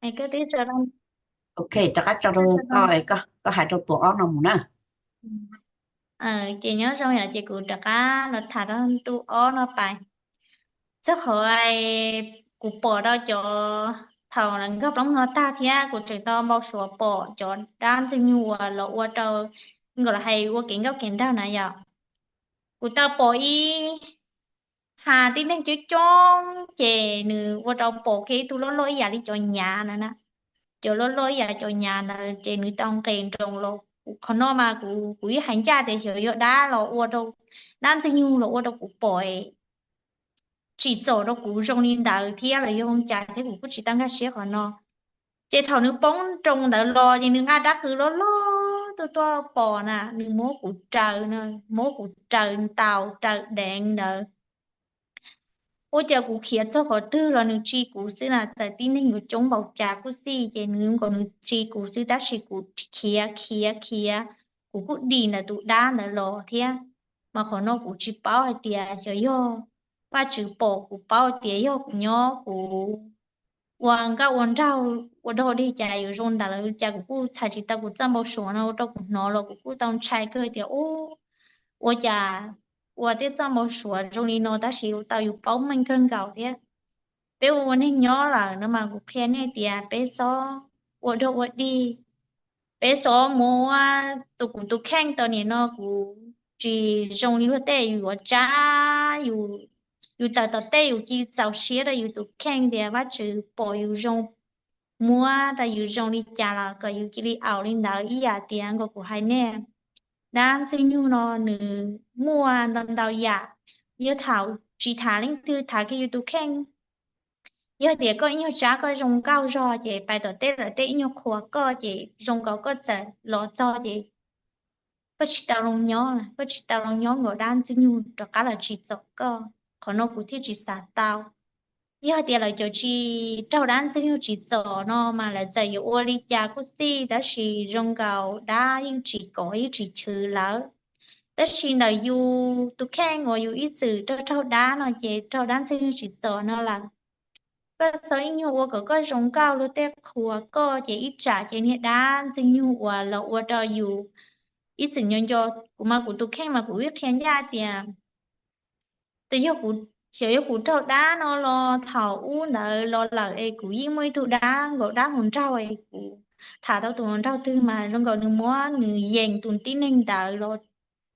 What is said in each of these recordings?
Ok, rov qab tso rau koj, koj hais rau tuas ob no mus na. Ces nyob zoo yom, ces kuv rov qab los tham rau ntu ob no pais. Txog qhov kuv pom rau cov, thaum nkauj plaub no tag thiab kuv tseem tau npau suav pom cov dab ntxwg nyoog uas los ua rau nkaus los hais ua kev nkauj kev nraug na yom. Kuv tau pom ib ha tib neeg coob coob ces nws ua rau pom kiag ib tug loj loj ib yam li cov nyav na na. Cov loj loj ib yam cov nyav ntawd ces nws tau nqes nroos los. Qhov no mas kuv, kuv yeej hais ncaj tias xyov yog dab los ua rau, dab ntxwg nyoog los ua rau kuv pom tsim txom rau kuv zoo li ntawd thiab los yog zoo cas thiab kuv kuj tsis tau nkag siab qhov no. Ces thaum nws poob nroos ntawd los ces nws nqa rab qws loj loj tuaj tuaj pom na, nws muab kuv raws, muab kuv raws ntaus raws deev ntawd. Ua cas kuv khiav txog qhov twg los nws tsis kuv xwb na, txawm tib neeg yuav coob npaum cas kuj xij ces nws nkaus nws tsis kuv xwb tab sis kuv khiav khiav khiav, kuv kuj dim ntawm tus dab ntawd los thiab. Mas qhov no kuv tsis paub hais tias xyov yog Vajtswv pom kuv, paub tias yog kuv nyob kuv ua nkauj ua nraug ua dog dig cas yuav zoo ntawd, cas kuv kuj txhais tsis tau kuv txoj npau suav no ua rau kuv hnov los kuv kuj tau ntshai kawg tias ub, ua cas ua tej txoj npau suav zoo li no tab sis tau yus paub meej kawg nkaus thiab. Peb ua neeg nyob lawm no mas kuv qhia nej tias peb txhob ua dog ua dig, peb txhob muab tus, kuv tus kheej tau nim no kuv tsis zoo li luag tej, yus yuav tsab, yus tawm tom tej yus cia li txaus siab rau yus tus kheej tias Vajtswv pom yus zoo, muab rau yus zoo li cas los kom yus cia li aus li ntawd ib yam tias nkaus kuv hais nej. Dab ntxwg nyoog no nws muaj ntau ntau yam, yog thaum tsis tham leej twg tham kiag yus tus kheej. Yog tias koj ib nyuag tsab koj zoo nkauj zog ces pais tom tej lawm tej ib nyuag qhuas koj ces zoo nkaus koj txawm los txog ces koj tsis tau zoo nyob, koj tsis tau zoo nyob nkaus dab ntxwg nyoog rov qab los tsim txom koj. Qhov no kuv thiaj tsis xav tau. Yog tias lawv cov tsis raug dab ntxwg nyoog tsim txom no mas lawv txawm yuav ua li cas kuj xij tab sis zoo nkaus dab yeej tsis kov yeej tsis chwv lawv. Tab sis ntawm yus tus kheej uas yus ib txwm raug raug dab no ces raug dab ntxwg nyoog tsim txom no lawm. Koj txhob ib nyuag ua kom koj zoo nkauj luag tej qhuas koj ces ib tsam ces niag dab ntxwg nyoog uas los ua rau yus ib txwm nco nco. Kuv mas kuv tus kheej mas kuv ib qhia ncaj tias tus yog kuv, xyov yog kuv raug dab no los thaum ub ntawd los lawm es kuv yeej muaj ib tug dab nkaus dab hluas nraug es kuv tham tau tus hluas nraug twg mas zoo nkaus nws muab nws yees tus tib neeg ntawd los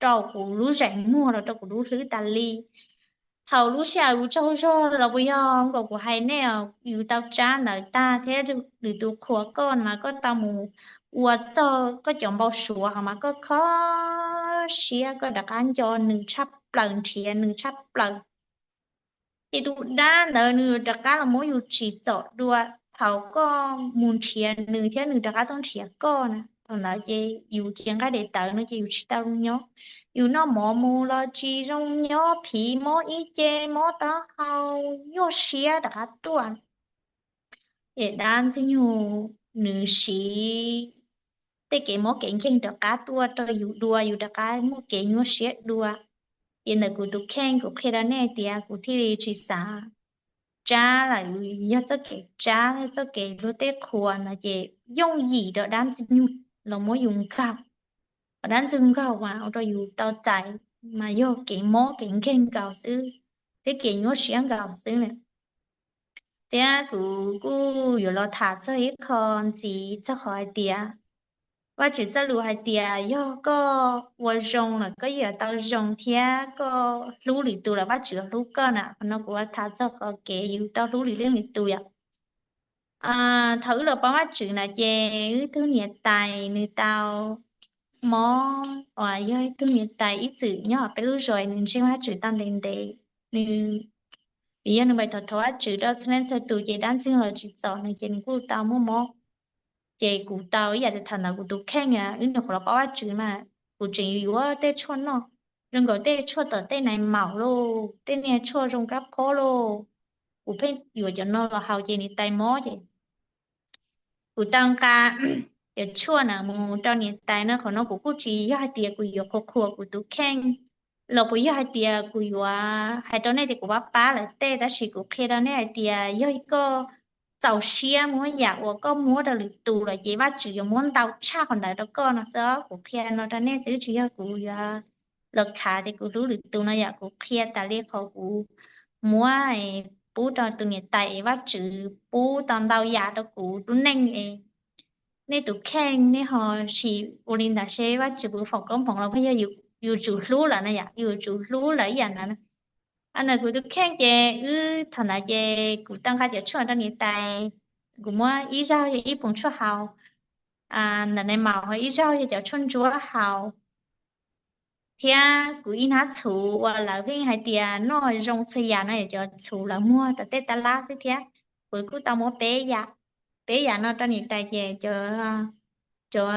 rau kuv lub zeem muag los rau kuv lub hlwb tas li. Thaum lub sij hawm kuv tsaug zog los puas yog nkaus kuv hais nej, yus tau tsab ntawd tag thiab lwm tus qhuas koj mas koj tau mus ua txog koj cov npau suav ho mas koj kho siab koj rov qab nco nws tshaj plaws nrhiav nws tshaj plaws. Ces tus dab ntawd nws rov qab los muab yus tsim txom dua thaum koj mus nrhiav nws thiab nws rov qab tuaj nrhiav koj na. Thaum ntawd ces yus cia nqaij daim tawv no ces yus tsis tau zoo nyob. Yus noj mov mus los tsis zoo nyob, phiv mob ib ce, mob taub hau, nyuaj siab rov qab tuaj. Ces dab ntxwg nyoog nws siv tej kev mob kev nkeeg rov qab tuaj rau yus dua, yus rov qab muaj kev nyuaj siab dua. Ces ntawm kuv tus kheej kuv qhia rau nej tias kuv thiaj li tsis xav tsab lawm, yog txoj kev tsab thiab txoj kev luag tej qhuas no ces yooj yim rau dab ntxwg nyoog los muab yus nkaug. Ho dab ntxwg nkaug mas ua rau yus tau txais mas yog kev mob kev nkeeg nkaus xwb thiab kev nyuaj siab nkaus xwb na. Thiab kuv kuj yuav los tham txog ib qho ntxiv txog qhov hais tias Vajtswv txoj lus hais tias yog koj ua zoo lawm koj yuav tau zoo thiab koj hlub lwm tus lawm Vajtswv yuav hlub koj na. Qhov no kuv tham txog qhov kev yus tau hlub lwm leej lwm tus yom. Thaum wb los paub Vajtswv na ces wb tug niam tais nws tau mob uas yog ib tug niam tais ib txwm nyob peb lub zos nws ntseeg Vajtswv tau ntev ntev. Nws, vim yog nws pais thov thov Vajtswv rau txhua leej txhua tus ces dab ntxwg los tsis txom nws ces nws kuj tau muaj mob. Ces kuv tau ib yam li thaum ntawd kuv tus kheej wb nyuam qhuav los paub Vajtswv mas kuv tseem yuav yuav tej tshuaj noj, zoo nkaus tej tshuaj tom tej nais maum lauj, tej niag tshuaj zoo kab phob lauj. Kuv pheej yuav cov no los haus ces niam tais mob ces kuv tau nqa cov tshuaj na mus rau niam tais no. Qhov no kuv kuj tsis yog hais tias kuv yuav qhuas qhuas kuv tus kheej los puas yog hais tias kuv yuav hais rau nej tias kuv pab pab lawv tej, tab sis kuv qhia rau nej hais tias yog koj txaus siab muab yam uas koj muab rau lwm tus lawm ces Vajtswv yuav muab ntau tshaj qhov ntawd rau koj no xwb. Kuv qhia no rau nej xwb, tsis yog kuv yuav los khav tias kuv hlub lwm tus no yom. Kuv qhia tas li qhov kuv muab pub rau tus niam tais es Vajtswv pub tau ntau yam rau kuv lub neej es nej tus kheej nej ho sim ua li ntawd seb Vajtswv puas foom koob hmoov los yog yus tsum hlub lawm no yom, yus tsum hlub lawm ib yam ntawd. Ntawm kuv tus kheej ces wb thaum ntawd ces kuv tau nqa cov tshuaj rau niam tais, kuv muab ib zaug yog ib poom tshuaj haus ntawm nai maus, ib zaug yog cov tshuaj ntsuab haus, thiab kuv ib hnab txhuv uas lawv pheej hais tias noj zoo txhua yam no yog cov txhuv lawv muag tom tej tab lab xwb thiab. Kuv kuj tau muab peb yam, peb yam no rau niam tais ces cov, cov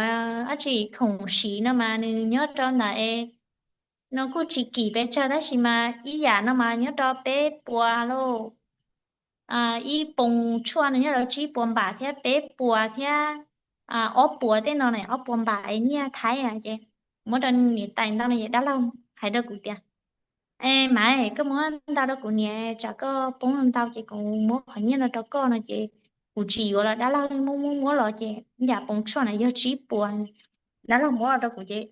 dab tsi khoom siv no mas nws nyob rau ntawd es no kuj tsis kim pes tsawg tab sis mas ib yam no mas nyob rau peb puas lauj. Ib poom tshuaj no nyob rau tsib puas npam thiab peb puas thiab ob puas tej no na, ob puas npam es nyiaj Thaib ces muab rau niam tais ntau no es dab laug hais rau kuv tias, E mas koj muab ntau rau kuv niam, tsam koj poob ntau ces kuv muab qhov nyiaj no rau koj no ces kuv tsis yuav los dab laug muab muab muab los ces yam poom tshuaj na yog tsib puas. Dab laug muab rau kuv ces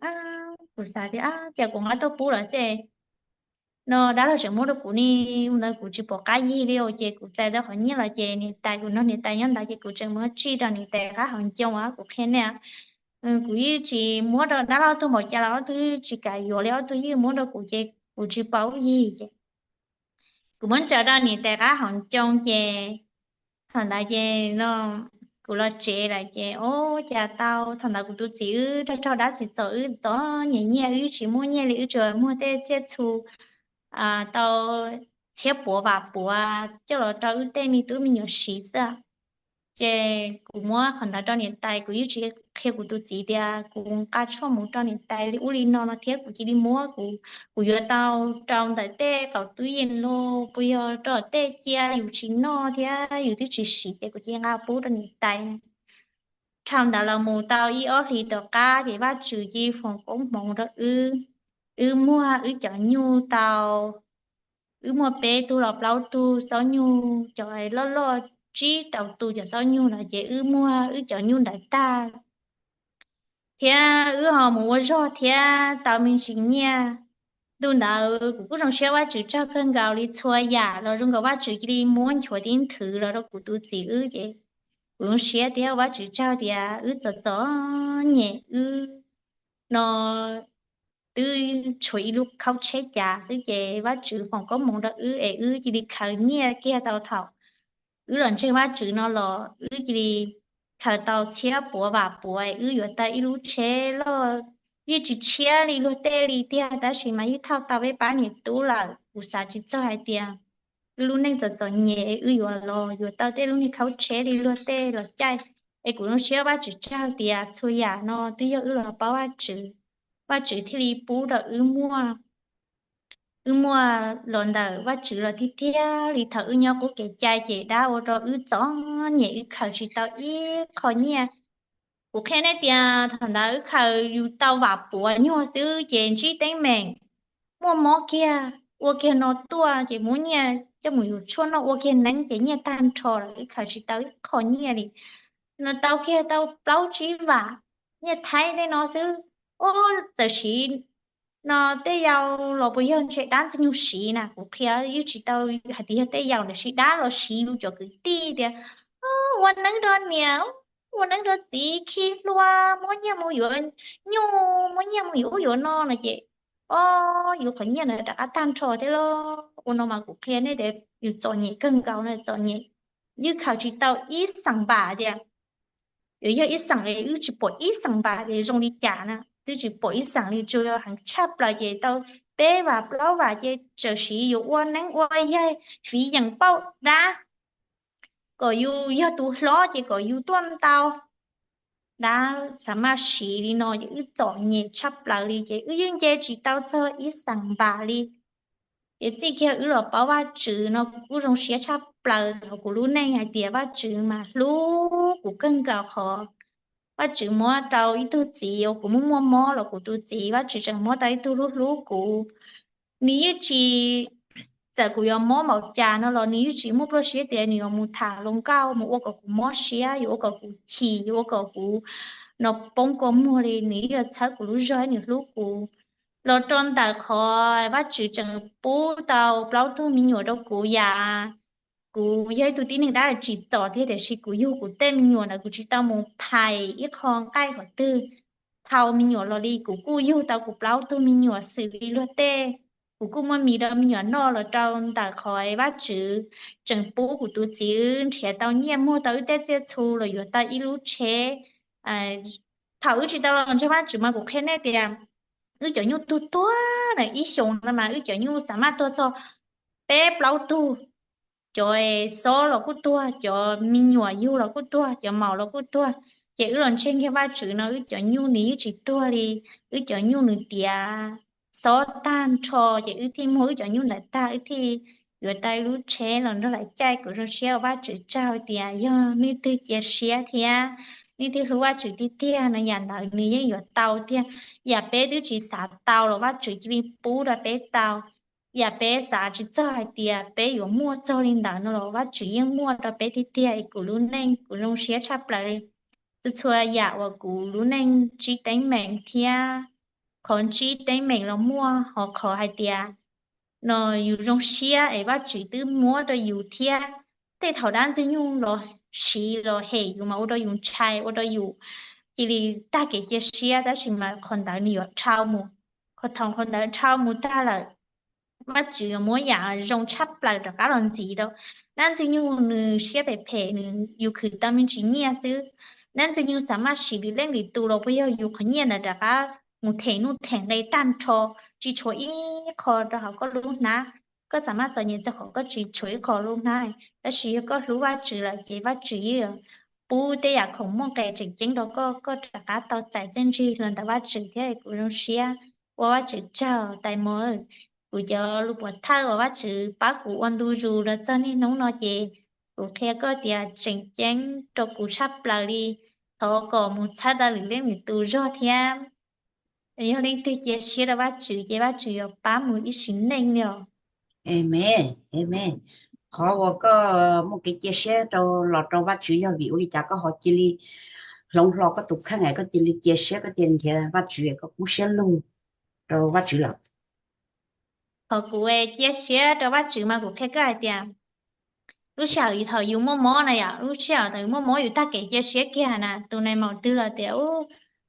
kuv xav tias cas kuv nqa tuaj pub lawm xwb no dab laug tseem muab rau kuv ni, ntawd kuv tsis pom qab yig li ces kuv txais tau qhov nyiaj los ces niam tais, kuv nrog niam tais nyob ntawd ces kuv tseem muab tsij rau niam tais qab hauv ncoo. Kuv qhia nej, kuv yeej tsis muab rau dab laug ob tug npaum cas los ob tug tsis kam yuav li, ob tug yeej muab rau kuv ces kuv tsis pom yig ces kuv muab ntsaws rau niam tais qab hauv ncoo ces thaum ntawd ces no kuv los tsev lawm ces o, cas tau thaum ntawd kuv tus txiv wb raug raug dab tsi txom wb txom nyem nyiaj, wb tsis muaj nyiaj li, wb tsuas muag tej tsiaj txhu tau txhiab puav vam puav coj los rau wb tej me tub me nyuam siv xwb. Ces kuv muab qhov ntawd rau niam tais, kuv yeej tsis qhia kuv tus txiv tias kuv nqa tshuaj mus rau niam tais li ub li no no thiab kuv cia li muab, kuv, kuv yuav tau rau ntawm tej qaum tub yees los puas yog rau tej cia yus tsis noj thiab yus twb tsis siv ces kuv cia li nqa pub rau niam tais. Dhau ntawd los mus tau ib ob hlis tom qab ces Vajtswv cia li foom koob hmoov rau wb, wb muag wb cov nyuj tau, wb muaj peb tug los plaub tug xauv nyuj cov loj loj tsib rau tus cov xauv nyuj ntawd ces wb muag wb cov nyuj ntawd tag thiab wb ho mus ua zog thiab tau me ntsis nyiaj. Ntu ntawd kuv kuj zoo siab Vajtswv tsaug kawg nkaus li, txhua yam los zoo nkaus Vajtswv cia li muab nchuav tib nthwv los rau kuv tus txiv wb ces kuv zoo siab thiab ua Vajtswv tsaug tias wb txom txom nyem wb no twb tshuav ib lub khaub tsheb cav xwb ces Vajtswv foom koob hmoov rau wb es wb cia li khaws nyiaj kiag tau thaum wb los ntseeg Vajtswv no los wb cia li khaws tau txhiab puav vam puav es wb yuav tau ib lub tsheb loj, yeej tsis tshiab li luag tej li tiag tab sis mas yeej thauj tau peb pab niam tub lawm. Kuv xav tsis txog hais tias wb lub neej txom txom nyem wb yuav los yuav tau tej lub niag khaub tsheb li luag tej los caij. Es kuv zoo siab Vajtswv tsaug tias txhua yam no twb yog wb los paub Vajtswv, Vajtswv thiaj li pub rau wb muaj, wb muaj los ntawm Vajtswv los tiag tiag li. Thaum wb nyob qub kev cai ces dab ua rau wb txom nyem, wb khaws tsis tau ib qho nyiaj. Kuv qhia nej tias thaum ntawd wb khaws yus tau vam puav nyuag xwb ces ntsib teeb meem, muaj mob kiag, ua kiag no tuaj ces muab nyiaj coj mus yuav tshuaj noj ua kiag neeb ces nyiaj tag nrho lawm, wb khaws tsis tau ib qho nyiaj li. No tau kiag tau plaub tsib vam nyiaj Thaib tej no xwb. Ub, txawm siv no tej yau los puas yog ntshe dab ntxwg nyoog siv na, kuv qhia yeej tsis tau hais tias yog tej yau ntawd siv, dab los siv yus cov kwv tij tias ua neeb rau niam, ua neeb rau txiv, khi hlua, muab nyiaj mus yuav nyuj, muab nyiaj mus yuav ub yuav no no ces o, yus qhov nyiaj ntawd rov qab tag nrho thiab lauj. Ua no mas kuv qhia nej tias yus txom nyem kawg nkaus na, txom nyem, yeej khaws tsis tau ib xees npam tias yuav yog ib xees es wb tsis pom ib xees npam es zoo li cas na, twb tsis pom ib xees li, tsuas yog heev tshaj plaws ces tau peb vam plaub vam ces txawm siv yus ua neeb ua yaig fiv yeem pauj dab kom yus yog tus hlob ces kom yus tuaj ntau. Dab xav maj siv li no ces wb txom nyem tshaj plaws li ces wb yeej nce tsis tau txog ib xees npam li. Ces txij kiag wb los paub Vajtswv no kuv kuj zoo siab tshaj plaws hauv kuv lub neej hais tias Vajtswv mas hlub kuv kawg nkaus qhov Vajtswv muab rau ib tug txiv uas kuv muaj muaj mob los kuv tus txiv Vajtswv tseem muab tau ib tug hlub hlub kuv. Nws yeej tsis txawm kuv yuav mob npaum cas no los nws yeej tsis muaj pluaj siab tias nws yuav mus tham hluas nkauj mus ua kom kuv mob siab, yuav ua kom kuv chim, yuav ua kom kuv no poob kua muag li, nws yeej yuav txhawb kuv lub zog, nws hlub kuv. Los rau ntawm qhov Vajtswv tseem pub tau plaub tug me nyuam rau kuv yam, kuv yog ib tug tib neeg dab tsis txom thiab tiam sis kuv yug kuv tej me nyuam ntawd kuv tsis tau mus phais ib qho nqaij qhov twg thau me nyuam los li, kuv kuj yug tau kuv plaub tug me nyuam xws li luag tej. Kuv kuj muaj mis rau me nyuam noj los rau ntawm qhov Vajtswv tseem pub kuv tus txiv wb nrhiav tau nyiaj muag tau wb tej txiaj txhu los yuav tau ib lub tsheb. Thaum wb tsis tau los ntseeg Vajtswv mas kuv qhia nej tias wb cov nyuj tuag tuag na, ib xyoos no mas wb cov nyuj xav maj tuag txog peb plaub tug. Cov xob los kuj tuag, cov me nyuam yug los kuj tuag, cov maum los kuj tuag. Ces wb los ntseeg kiag Vajtswv no wb cov nyuj nws yeej tsis tuag li. Wb cov nyuj nws tiav xob tag nrho, ces wb thiaj muag wb cov nyuj ntawd tag wb thiaj yuav tau ib lub tsheb los nrog lawv caij. Kuv zoo siab ua Vajtswv tsaug tias yog leej twg cia siab thiab leej twg hlub Vajtswv tiag tiag no yam ntawd nws yeej yuav tau tiag. Yam peb twb tsis xav tau los Vajtswv cia li pub rau peb tau. Yam peb xav tsis txog hais tias peb yuav muaj txog li ntawd no los Vajtswv yeej muaj rau peb tiag tiag. Es kuv lub neej kuv zoo siab tshaj plaws li. Txhua txhua yam uas kuv lub neej ntsib teeb meem thiab qhov ntsib teeb meem los muaj ho qhov hais tias no yus zoo siab es Vajtswv twb muab rau yus thiab. Tej thaum dab ntxwg nyoog los siv los hem yus mas ua rau yus ntshai, ua rau yus cia li tag kev cia siab, tab sis mas qhov ntawd nws yuav dhau mus. Qhov thaum qhov ntawd dhau mus tag lawm, Vajtswv yuav muab yam zoo tshaj plaws rov qab los ntxiv rau. Dab ntxwg nyoog nws siab phem phem, nws yus khwv tau me ntsis nyiaj xwb. Dab ntxwg nyoog xav maj siv lwm leej lwm tus los puas yog yus qhov nyiaj ntawd rov qab mus them nuj them nqe tag nrho, tsis tshuav ib qho rau hauv koj lub hnab. Koj xav maj txom nyem txog qhov koj tsis tshuav ib qho lub hnab, tab sis yog koj hlub Vajtswv lawm ces Vajtswv yeej pub tej yam khoom muaj nqis tseem ceeb rau koj, koj rov qab tau txais txiaj ntsig los ntawm Vajtswv thiab. Kuv zoo siab ua Vajtswv tsaug tais mos. Kuv cov lus pov thawj uas Vajtswv pab kuv ua ntu zus los txog niaj hnub no ces kuv qhia koj tias tseem ceeb rau kuv tshaj plaws li, thov kom mus txhawb tau lwm leej lwm tus zog thiab. Yog leej twg cia siab rau Vajtswv ces Vajtswv yuav pab mus ib sim neej li os. Amen, amen. Qhov uas koj muaj kev cia siab rau los rau Vajtswv yog vim ua li cas koj ho cia li hloov hlo koj tus kheej es koj cia li cia siab, koj cia li nrhiav Vajtswv, koj kub siab lug rau Vajtswv lawm? Qhov kuv cia siab rau Vajtswv mas kuv qhia koj hais tias lub sij hawm thaum yus muaj mob na yom, lub sij hawm thaum yus muaj mob yus tag kev cia siab kiag na, tus nais maum twg los tias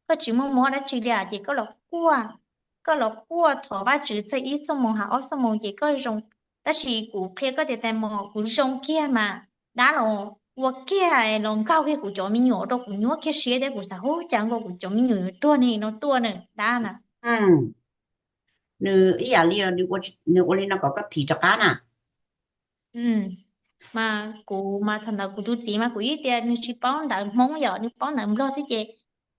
koj tsis muaj mob dab tsi li ces koj los quaj, koj los quaj thov Vajtswv txog ib xuab moos ha ob xuab moos ces koj zoo. Tab sis kuv qhia koj tias tais mos, kuv zoo kiag mas dab los ua kiag los nkaug kiag kuv cov me nyuam rau kuv nyuaj kiag siab thiab kuv xav hu cas nkaus kuv cov me nyuam yuav tuag ne no tuaj na dab na. Nws ib yam li nws ua li no kom koj thim rov qab na. Mas kuv mas thaum ntawd kuv tus txiv mas kuv yeej tias nws tsis paub ntawv Hmoob yom, nws paub ntawv Nplog xwb ces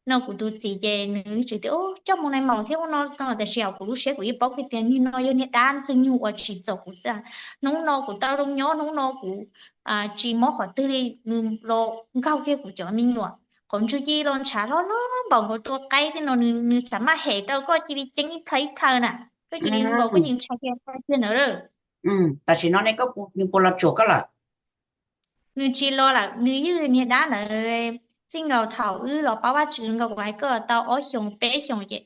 no kuv tus txiv ces nws tsis tias coj mus nais maum thiab ua no no, tab sis hauv kuv lub siab kuv yeej paub kiag tias niag no yog niag dab ntxwg nyoog uas tsim txom kuv xwb. Hnub no kuv tau zoo nyob, hnub no kuv tsis mob qhov twg li, nws los nkaug kiag kuv cov me nyuam, qhov ntswg cia li los ntshav hlob hlob npaum nkaus tua qaib thiab no, nws xav maj hem rau koj cia li ceeb ib plhaw ib plhaw na, koj cia li nkaus koj yeej ntshai kiag ntshai kiag ntawd lawm. Tam sim no ne koj, nws puas los tsuam koj lawm? Nws tsis los lawm, nws ywj niag dab ntawd txij nkaus thaum wb los paub Vajtswv nkaus kuv hais koj tau ob xyoos peb xyoos ces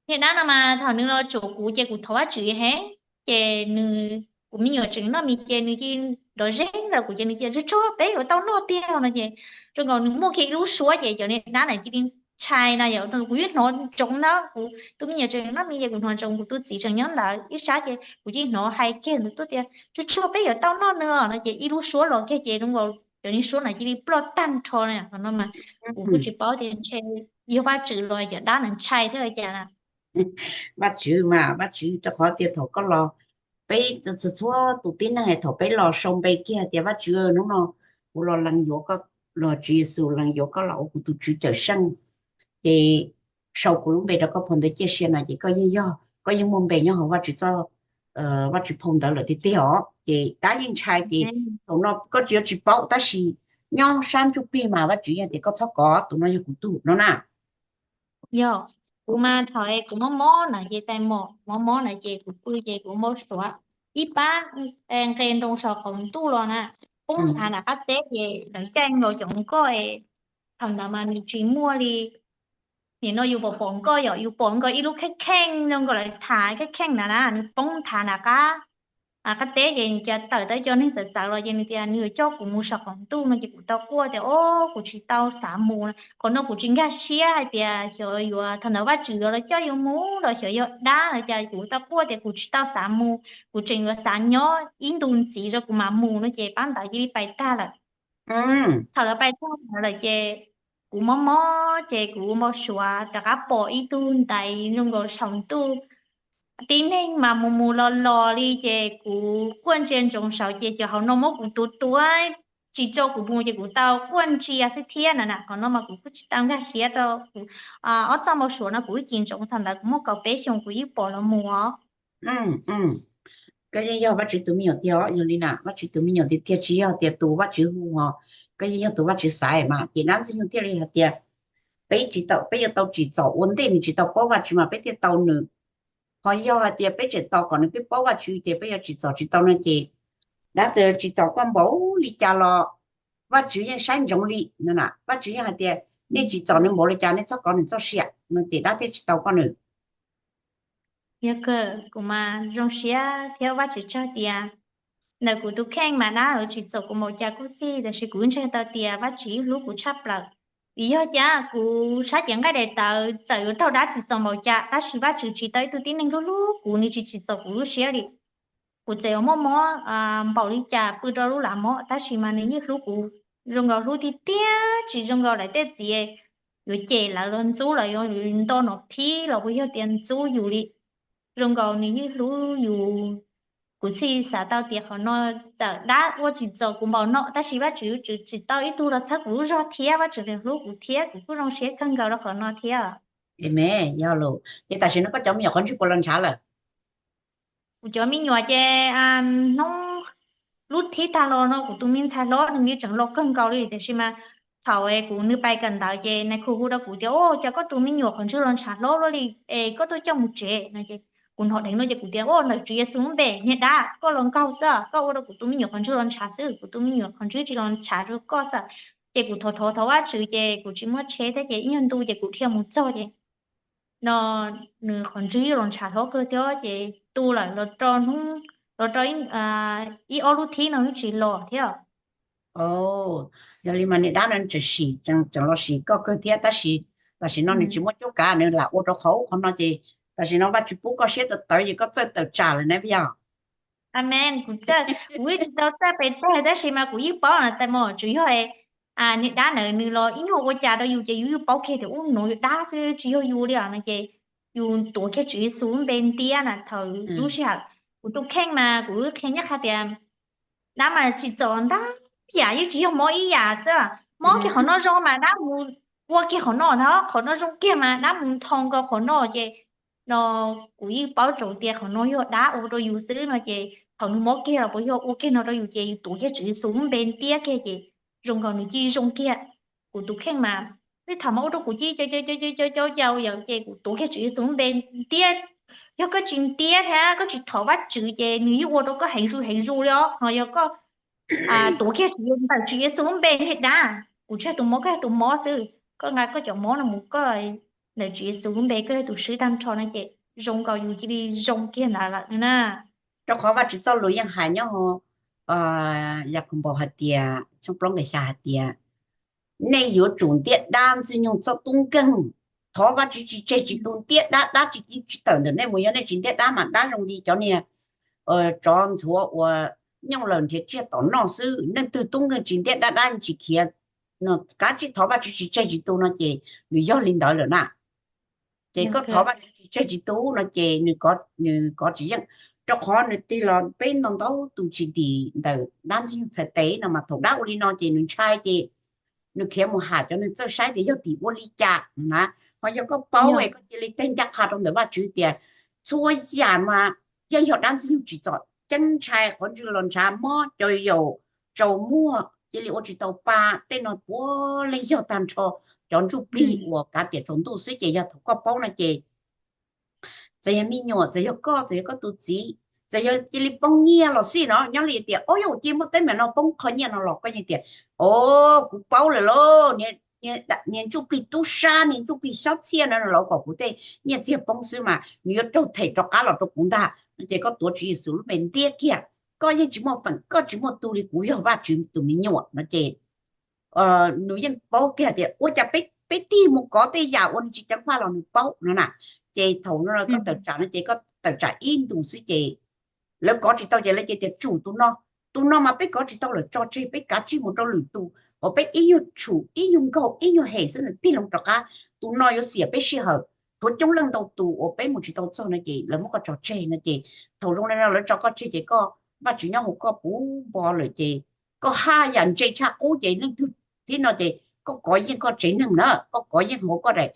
niag dab no mas thaum nws los tsuam kuv ces kuv thov Vajtswv heev, ces nws, kuv me nyuam tseem noj mis ces nws cia li nrov zeb rau kuv ces nws cia li tsuag tsuag peb yuav tau noj tiag no ces zoo nkaus nws muaj kiag ib lub suab ces cov niag dab ntawd cia li ntshai na yom. Kuv yeej hnov ntsoov na, kuv tus me nyuam tseem noj mis ces kuv hnov ntsoov, kuv tus txiv tseem nyob ntawd ib sab ces kuv cia li hnov hais kiag ntawd tuaj tias tsuag tsuag peb yuav tau noj nws no ces ib lub suab los kiag ces zoo nkaus cov niag suab ntawd cia li ploj tag nrho na. Qhov no mas kuv kuj tsis paub tias ntshe yog Vajtswv los cov dab ntawd ntshai thiab cas na. Vajtswv mas Vajtswv rau qhov tias thaum koj los peb txhua txhua tus tib neeg thaum peb los sau npe kiag tias Vajtswv hnub no kuv los lees yuav koj, los Tswv Yexus lees yuav koj los ua kuv tus Tswv Cawmseej, ces sau kuv lub npe rau koj phau ntawv ciaj sia no ces koj yeej yog, koj yeej muaj npe nyob hauv Vajtswv txoj, Vajtswv phau ntawv lawm tiag tiag os. Ces dab yeej ntshai ces thaum no koj tsis, yuav tsis paub tab sis nyob sab ntsuj plig mas Vajtswv yeej tias koj txhob kov, tus no yog kuv tug no na. Yog, kuv mas thaum kuv mob mob na ces tais mom mob mob na ces kuv pw ces kuv npau suav ib pab nqe nroo saum qaum ntuj los na, poob nthav nram qab teb ces lawv caij nkaus cov nkoj, thaum ntawd mas nws tsis muaj li. Nim no yus pom pom nkoj yom, yus pom nkaus ib lub kheej kheej zoo nkaus lawv tham kheej kheej na na, nws poob nthav nram qab qab teb ces nws cia tawm tau cov neeg txawv txawv los ces nws tias nws yuav coj kuv mus saum qaum ntuj no ces kuv tau quaj tias o, kuv tsis tau xav mus. Qhov no kuv tsis nkag siab hais tias xyov yuav thaum ntawd Vajtswv yuav los coj yus mus los xyov yog dab los cas, kuv tau quaj tias kuv tsis tau xav mus, kuv tseem yuav xav nyob ib ntus ntxiv rau kuv mam mus no ces pab ntawd cia li pais tag lawm. Thaum lawv pais tag lawm ces kuv mob mob ces kuv ua npau suav rov qab pom ib tug ntaiv zoo nkaus saum ntuj. Tib neeg mas mus mus los los li ces kuv quaj ntsia ntsoov saud ces cov hauv no muab kuv tuav tuav tsis tso kuv mus ces kuv tau quaj ntsia xwb thiab na na. Qhov no mas kuv kuj tsis tau nkag siab rau kuv ob txoj npau suav no, kuv wb cim ntsoov thaum ntawd kuv muaj kaum peb xyoos kuv yeej pom los mus os. Koj yeej yog Vajtswv tus me nyuam tiag os, yog li na Vajtswv tus me nyuam tiag tiag tsis yog tias tus Vajtswv hu os, koj yeej yog tus Vajtswv xaiv mas ces dab ntxwg nyoog thiaj li hais tias peb tsis tau, peb yuav tau tsim txom ua ntej nws tsis tau paub Vajtswv mas peb thiaj tau nws. Ho yog hais tias peb tseem tos kom nws twb paub Vajtswv ces peb yuav tsis txom tsis tau no ces dab txawm tsis txom koj npaum li cas los Vajtswv yeej saib ntsoov li no na. Vajtswv yeej hais tias nej tsis txom nws npaum li cas nej txhob kov nws txoj sia no ces dab thiaj tsis tau koj nws. Yog kawg, kuv mas zoo siab thiab Vajtswv tsaug tias ntawm kuv tus kheej mas dab tsis txom kuv npaum cas kuj xij, tiam sis kuv ntseeg tau tias Vajtswv yeej hlub kuv tshaj plaws. Vim yog cas kuv saib cev nqaij daim tawv txawm yuav raug dab tsis txom npaum cas tab sis Vajtswv tsis tau ib tug tib neeg hlub hlub kuv, nws tsis tsis txom kuv lub siab li. Kuv txawm yuav muaj mob npaum li cas pw rau lub lav mob tab sis mas nws yeej hlub kuv zoo nkaus hlub tiag tiag, tsis zoo nkaus lawv tej txiv yuav cem lawv los ntxub lawv, yuav nto nom phib los puas yog tias ntxub yus li. Zoo nkaus nws yeej hlub yus. Kuv thiaj xav tau tias qhov no txawm dab ua tsis txaus kuv npaum no tab sis Vajtswv tsis tau ib tug los txhawb kuv lub zog thiab, Vajtswv nws hlub kuv thiab, kuv kuj zoo siab kawg nkaus rau qhov no thiab. Amen, yog lus. Ces tam sim no koj cov me nyuam qhov ntswg puas los ntshav lawm? Kuv cov me nyuam ces hnub lub thib tag los no kuv tus me ntxhais hlob nws li tseem los kawg nkaus li tiam sis mas thaum kuv nws pais kawm ntawv ces nais khu hu rau kuv tias, o, cas koj tus me nyuam qhov ntswg los ntshav hlob luaj li es koj tuaj coj mus tsev no ces kuv hnov dheev no ces kuv tias, o, ntawm Tswv Yexus lub npe niag dab, koj los nkaug xwb, koj ua rau kuv tus me nyuam qhov ntswg los ntshav xwb, kuv tus me nyuam qhov ntswg tsis los ntshav rau koj xwb. Ces kuv thov thov thov Vajtswv ces kuv tsis muaj tsheb thiab ces ib nyuag ntu ces kuv dhia mus txog ces no nws qhov ntswg los ntshav hlob kawg thiab ces tu lawm los rau hnub, los rau ib ob lub thib no twb tsis los thiab. Yog li mas niag dab no tseem sim, tseem los sim koj kawg thiab tab sis tam sim no nws tsis muaj cuab kav, nws lam ua rau qhov ub qhov no ces tam sim no Vajtswv pub koj siab tawv tawv ces koj txawj tawm tsam lawm na yog. Amen, kuv txawj, kuv yeej tsis tau txawj pes tsawg tab sis mas kuv yeej paub na tais mos tsuas yog niag dab ntawd nws los ib nyuag ua cas rau yus ces yus yeej paub kiag tias ub no yog dab xwb tsis yog yus li os no ces yus tuav kiag Tswv Yexus lub npe ntiab na thaum lub sij hawm. Kuv tus kheej mas kuv qhia nyob qhia tias dab mas tsis txom ntau yam, yeej tsis yog mob ib yam xwb. Mob kiag qhov no zoo mas dab mus ua kiag qhov no ntag, qhov no zoo kiag mas dab mus nthos nkaus qhov no ces no kuv yeej paub tsaus tias qhov no yog dab ua rau yus xwb no ces thaum nws mob kiag los puas yog ua kiag no rau yus ces yus tuav kiag Tswv Yexus lub npe ntiab kiag ces zoo nkaus nws cia li zoo kiag. Kuv tus kheej mas tej thaum mas ua rau kuv cia li cau cau cau cau yam ces kuv tuav kiag Tswv Yexus lub npe ntiab. Yog koj tsis ntiab thiab koj tsis thov Vajtswv ces nws yeej ua rau koj heev zuj heev zus li os. Ho yog koj tuav kiag Tswv Yexus, ntawm Tswv Yexus lub npe niag dab, kuv tsis yog tus mob koj yog tus mob xwb, koj nqa koj cov mob no mus koj, ntawm Tswv Yexus lub npe koj yog tus swb tag nrho no ces zoo nkaus yus cia li zoo kiag ntawd lawm na. Rau qhov Vajtswv txoj lus yeej hais nyob Yakaunpaus hais tias xyoo plaub nqe xya hais tias nej yuav tsum ntiab dab Ntxwg Nyoog txoj tub nkeeg. Thov Vajtswv tsis tseg tsis tu ntiab dab, dab tsis tawm ntawm nej mus. Yog nej tsis ntiab dab mas dab zoo li cov niag tsov ntxhuav uas nyooj lawm nrhiav tsiaj tom noj xwb. Leej twg tub nkeeg tsis ntiab dab, dab tsis khiav. Kav tsij thov Vajtswv tsis tseg tsis tu no ces nws yog li ntawd lawm na. Ces koj thov Vajtswv tsis tseg tsis tu no ces nws kov tsis yeej, rau qhov nws tig los peb ntau ntau tus tsis dim ntawm dab Ntxwg Nyoog txhais tes no mas thaum dab ua li no ces nws ntshai ces nws khiav mus ham cov neeg txawj saib tias yog tim ua li cas na. Ho yog koj paub es koj cia li teg ncaj qha rau ntawm Vajtswv tias txhua yam mas yeej yog dab Ntxwg Nyoog tsim txom, ceeb ntshai, qhov ntswg los ntshav, mob, cov yaum tsaus muag, cia li ua tsis tau pa, tej no puav leej yog tag nrho cov ntsuj plig uas kav tiam tsaus ntuj xwb. Ces yog thaum koj paub no ces txawm yog me nyuam, txawm yog koj, txawm yog koj tus txiv, Txawm yog cia li poob nyiaj los xij no, nyob li tias, o, yog cia muaj teeb meem no poob qho nyiaj no los koj yeej tias, o, kuv paub lawm lauj, niag ntsuj plig tub sab, niag ntsuj plig xyob txhiaj no los kom kuv tej nyiaj txiag poob xwb mas nws yuav raug them rov qab los rau kuv ntag no ces koj tuav Tswv Yexus lub npe ntiab kiag. Koj yeej tsis muaj feem, koj tsis muaj tug li, kuv yog Vajtswv tus me nyuam no ces nws yeej paub kiag tias ua cas peb tig mus kov tej yam uas nws tsis ceev faj los nws paub no na. Ces thaum no koj tawm tsam no ces koj tawm tsam ib ntus xwb ces lawv kov tsis tau ces lawv cia tias tsum tus no, tus no mas peb kov tsis tau lawm tso tseg, peb kav tsij mus rau lwm tus uas peb ib nyuag tshum ib nyuag nkaug ib nyuag hem xwb nws tig loo rov qab, tus no yuav xiam peb sij hawm. Tshuav coob leej ntau tus uas peb mus tsis tau txog no ces lawv muab koj tso tseg no ces thaum zoo li no lawv tso koj tseg ces koj, Vajtswv nyob hauv koj puv npo lawm ces koj haj yam ntse tshaj qub ces leej twg thib no ces koj kov yeej koj tsev neeg na, koj kov yeej hauv koj daim,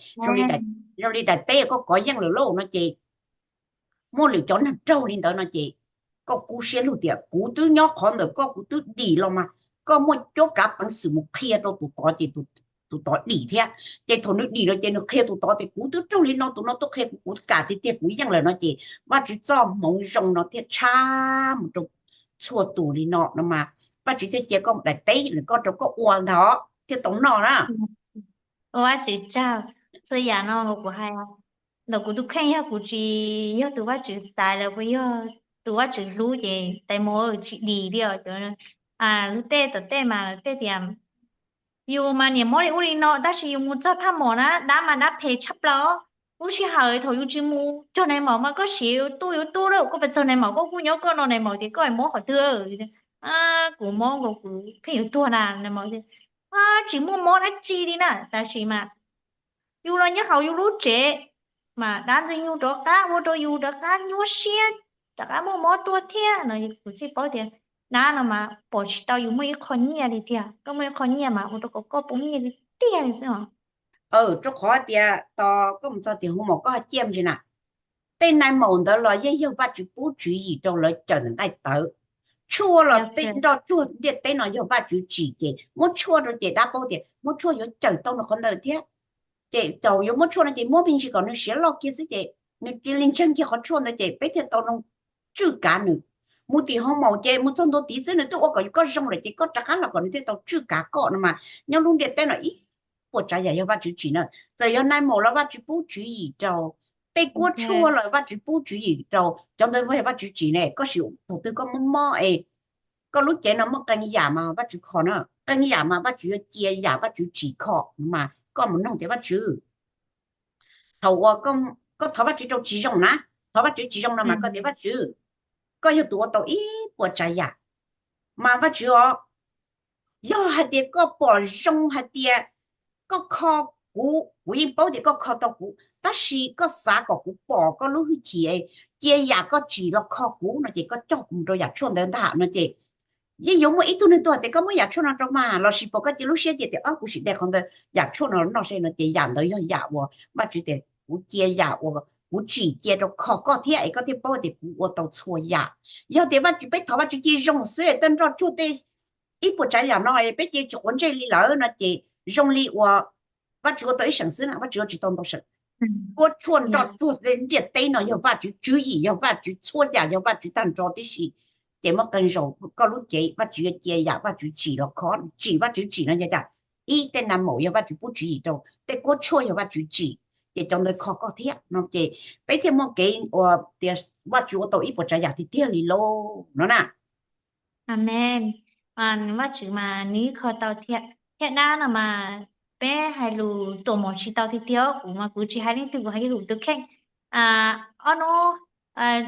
zoo li daim teb koj kov yeej lawm lauj no ces muaj lwm cov neeg raug li ntawd no ces koj kub siab lug tias kuv twb nyob qhov ntawm koj, kuv twb dim los mas koj muaj cuab kav peev xwm mus qhia rau tus tod ces tus tod dim thiab. Ces thaum nws dim no ces nws qhia tus tod tias kuv twb raug li no, tus no tuaj qhia kuv, kuv kam tiag tiag kuv yeej lawm no ces Vajtswv txoj hmoov zoo no thiaj tshab mus rau txhua tus li no no mas Vajtswv thiaj cia koj daim teb koj rau koj ua ntag thiaj tau noj na. Ua Vajtswv tsaug, txhua yam no kuv hais ntawm kuv tus kheej yog kuv tsis yog tus Vajtswv xaiv lawm, kuv yog tus Vajtswv hlub ces tais mus tsis dim li os. Lub tej tom tej mas tej tias yus mas niam mob li ub li no tab sis yus mus txog thaj mom na dab mas dab phem tshaj plaws. Lub sij hawm thaum yus tsis mus cog nais maum mas koj siv yus tub yus tub lawm, koj pes txog nais maum koj kuj nyob koj no nais maum tias koj mob qhov twg. Kuv mob nkaus kuv pheej yuav tuag na nais maum tias tsis muaj mob dab tsi li na tab sis mas yus los nyob hauv yus lub tsev mas dab ntxwg nyoog rov qab ua rau yus rov qab nyuaj siab, rov qab muaj mob tuaj thiab no. Kuv thiaj paub tias dab no mas pom tsis tau yus muaj ib qho nyiaj li tiag, koj muaj ib qho nyiaj mas ua rau kom koj poob nyiaj li tiag li xwb os. Rau qhov tias tos koj mus txog tias hu maum koj ho ciaj ntsis na, tej nais maum ntawd los yeej yog Vajtswv pub tswv yim rau lawv cawm ntawm nqaij tawv. Tshuaj los tej nroj tsuag ntiaj teb no yog Vajtswv tsim ces muab tshuaj rau ces dab paub tias muab tshuaj yuav cawm tau nws qhov ntawd thiab. Ces thaum yuav muab tshuaj no ces muab me ntsis kom nws siav loj kiag xwb ces nws cia li ntseeg kiag qhov tshuaj ntawd ces peb thiaj tau zoo tswj kav nws. Mus tim hoo maum ces mus txog ntua tid xwb nws twb ua kom yus koj zoo lawm ces koj rov qab los kom nws thiaj tau tswj kav koj no mas nyob lub ntiaj teb no ib puas tsav yam yog Vajtswv tsim na. Txawm yog nais maum los Vajtswv pub tswv yim rau, tej kuab tshuaj los Vajtswv pub tswv yim rau, cov ntawd yog Vajtswv tsim ne. Koj sim thaum twg koj mob mob es koj lub cev no muaj qee yam mas Vajtswv kho na, qee yam mas Vajtswv yuav cia yam Vajtswv tsim kho mas koj mus noog tias Vajtswv, thaum uas koj thov Vajtswv rau tsis zoo na, thov Vajtswv tsis zoo no mas koj tias Vajtswv, koj yog tus ua tau ib puas tsav yam, mas Vajtswv os, yog hais tias koj pom zoo hais tias koj kho kuv, kuv yeej paub tias koj kho tau kuv, tab sis koj xav kom kuv pom koj lub hwj chim, cia yam koj tsim los kho kuv no ces koj coj kuv mus rau yam tshuaj ntawd ntag no ces yeej yuav muaj ib tug neeg tuaj hais tias koj muab yam tshuaj no rau mas, lossis pom koj cia lub siab cia tias ob kuv sim de qhov ntawd yam tshuaj no noj seb no ces yam ntawd yog yam uas Vajtswv tias kuv cia yam uas kuv tsim cia rau kho koj thiab es koj thiaj paub tias kuv ua tau txhua yam. Yog tias Vajtswv, peb thov Vajtswv cia zoo xwb tej nroj tsuag tej ib puas tsav yam no peb cia tsis quav ntsej li lawm no ces zoo li uas Vajtswv ua tau ib seem xwb na, Vajtswv ua tsis tau ntau seem. Kuab tshuaj nroj tsuag tej ntiaj teb no yog Vajtswv tswv yim, yog Vajtswv txhua yam, yog Vajtswv tag nrho tib si. Ces muaj qee zaus koj lub cev Vajtswv yuav cia yam Vajtswv tsim los kho, tsim Vajtswv tsim no yog cas? Ib, tej nais maum yog Vajtswv pub tswv yim rau, tej kuab tshuaj yog Vajtswv tsim, ces cov ntawd kho koj thiab no ces peb thiaj muaj kev ua tias Vajtswv ua tau ib puas tsav yam tiag tiag li lauj no na. Amees. Vajtswv mas nws kho tau thiab, thiab dab no mas peb hais lus tuam mom tsis tau tiag tiag, kuv mas kuv tsis hais leej twg, kuv hais kiag kuv tus kheej. Ob hnub,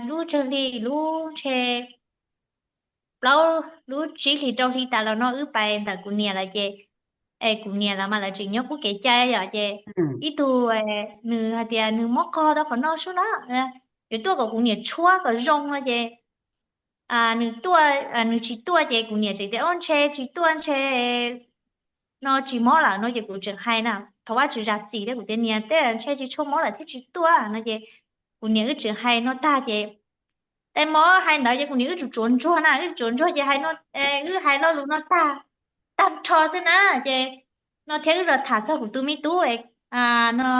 lub tsawg hli, lub ntshe plaub, lub tsib hlis rau hli tas los no wb pais ntawm kuv niam lawm ces, es kuv niam lawv mas lawv tseem nyob qub kev cai yom ces ib tug nws hais tias nws mob qog rau qhov no sub no, yuav tuaj kom kuv niam tshuab kom zoo no ces nws tuaj, nws tsis tuaj ces kuv niam tseem tias o ntshe tsis tuaj ntshe no tsis mob lawm no ces kuv tseem hais na, thov Vajtswv zam txim thiab kuv tias niam tej ntshe tsis tshua mob lawm thiaj tsis tuaj no ces kuv niam wb tseem hais no tag ces tais mov hais ntawd ces kuv niam wb tsuas tsuav ntsuag na, wb tsuav ntsuag ces hais no, wb hais lo lus no tag, tag nrho xwb na ces no thiab wb los tham txog kuv tus me tub no,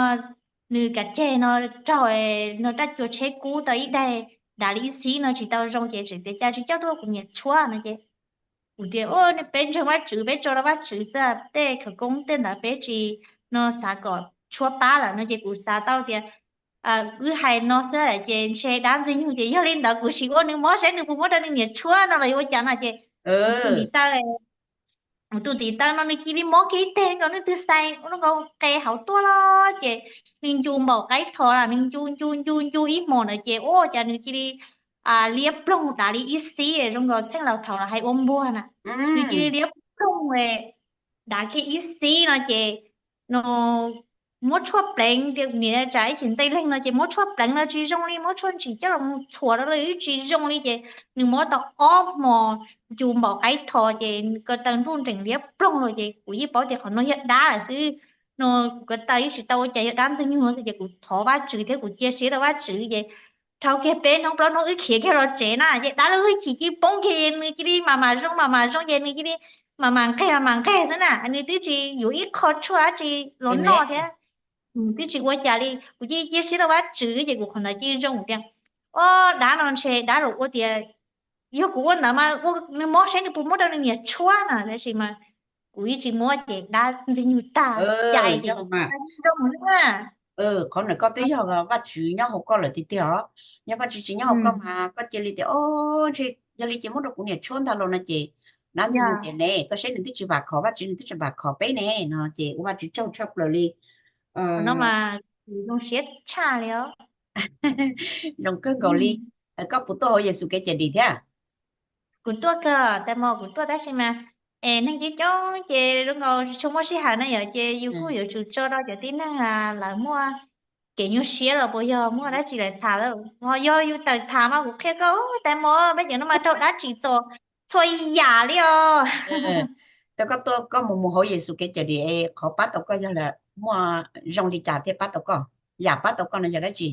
nws kav ceg no raug no raj cua tsheb kub tau ib daig dav li ib xib no tsis tau zoo ces tseem tias cas tsis coj tuaj kuv niam tshuab no ces kuv tias, o, peb ntseeg Vajtswv peb tso rau Vajtswv xwb, tej khawv koob tej ntawd peb tsis no xav kom tshuab pab lawm no ces kuv xav tau tias wb hais no xwb ces ntshe dab Ntxwg Nyoog ces yog li ntawd kuv sim ua nws mob saib nws puas muab rau nws niam tshuab no los yuav ua cas no ces kuv tus ntiv taw kuv tus ntiv taw no nws cia li mob kiag ib teg nkaus, nws twb xais ua nkaus qe hauv tuaj los ces nws ncu npaum qaib thos lawm, nws ncu ncu ncu ncu ib hmos ntawd ces ua cas nws cia li liab ploog dav li ib xib zoo nkaus txheej laus thaum los hais ua npuag na. Nws cia li liab ploog dav kiag ib xib no ces no muab tshuaj pleev tias niam tsam ib chim ntxeev leeg no ces muab tshuaj pleev los tsis zoo li, muab tshuaj ntsim coj los mus txhuam rau los tsis zoo li ces nws muab tau ob hmos ncu npaum qaib thos ces ko taw nruj nreem liab ploog los ces kuv yeej paub tias qhov no yog dab lawm xwb. No kuv ko taw yeej tsis tau ua cas, yog dab Ntxwg Nyoog no xwb ces kuv thov Vajtswv thiab kuv cia siab rau Vajtswv ces dhau kiag peb hnub plaub hnub wb khiav kiag los tsev na ces dab lub hwj chim cia li poob kiag, nws cia li mam mam zoo mam mam zoo ces nws cia li mam mam nqeg mam mam nqeg xwb na, nws twb tsis yuav ib qho tshuaj dab tsi los noj thiab. Twb tsis ua cas li, kuv cia li cia siab rau Vajtswv ces kuv qhov ntawd cia li zoo tias, o, dab no ntshe dab los ua tias, yog kuv ua ntawd mas nws mob saib nws puas muab rau nws niam tshuab no, tab sis mas kuv yeej tsis muab ces dab Ntxwg Nyoog tag cai ces zoo na. Qhov ntawm koj twb yog Vajtswv nyob hauv koj lawm tiag tiag os. Yog Vajtswv tsis nyob hauv koj mas koj cia li tias, o, ntshe yog li ces muab rau kuv niam tshuab ntag los no ces dab Ntxwg Nyoog tias ne, koj saib nws twb tsis vam khom Vajtswv, nws twb tsis vam khom peb ne no ces ua Vajtswv tsaug tshaj plaws li. No mas zoo siab tshaj li os. Zoo kawg nkaus li. Koj puas tuaj hauv Yexus kev cawm dim thiab? Kuv tuaj kawg, tais mos kuv tuaj tab sis mas es neeg coob coob ces zoo nkaus tsis tshua muaj sij hawm na yom, ces yus kuj yuav tsum tso rau cov tib neeg lawv muaj kev nyuaj siab los puas yog muaj dab tsi lawv tham lawm, ho yog yus tawm tham mas kuv qhia koj, tais mos peb cov no mas raug dab tsim txom txhua yam li os. Tau koj tuaj koj mus mus hauv Yexus kev cawm dim es qhov pab tau koj yog lawm muaj zoo li cas thiaj pab tau koj? Yam pab tau koj no yog dab tsi?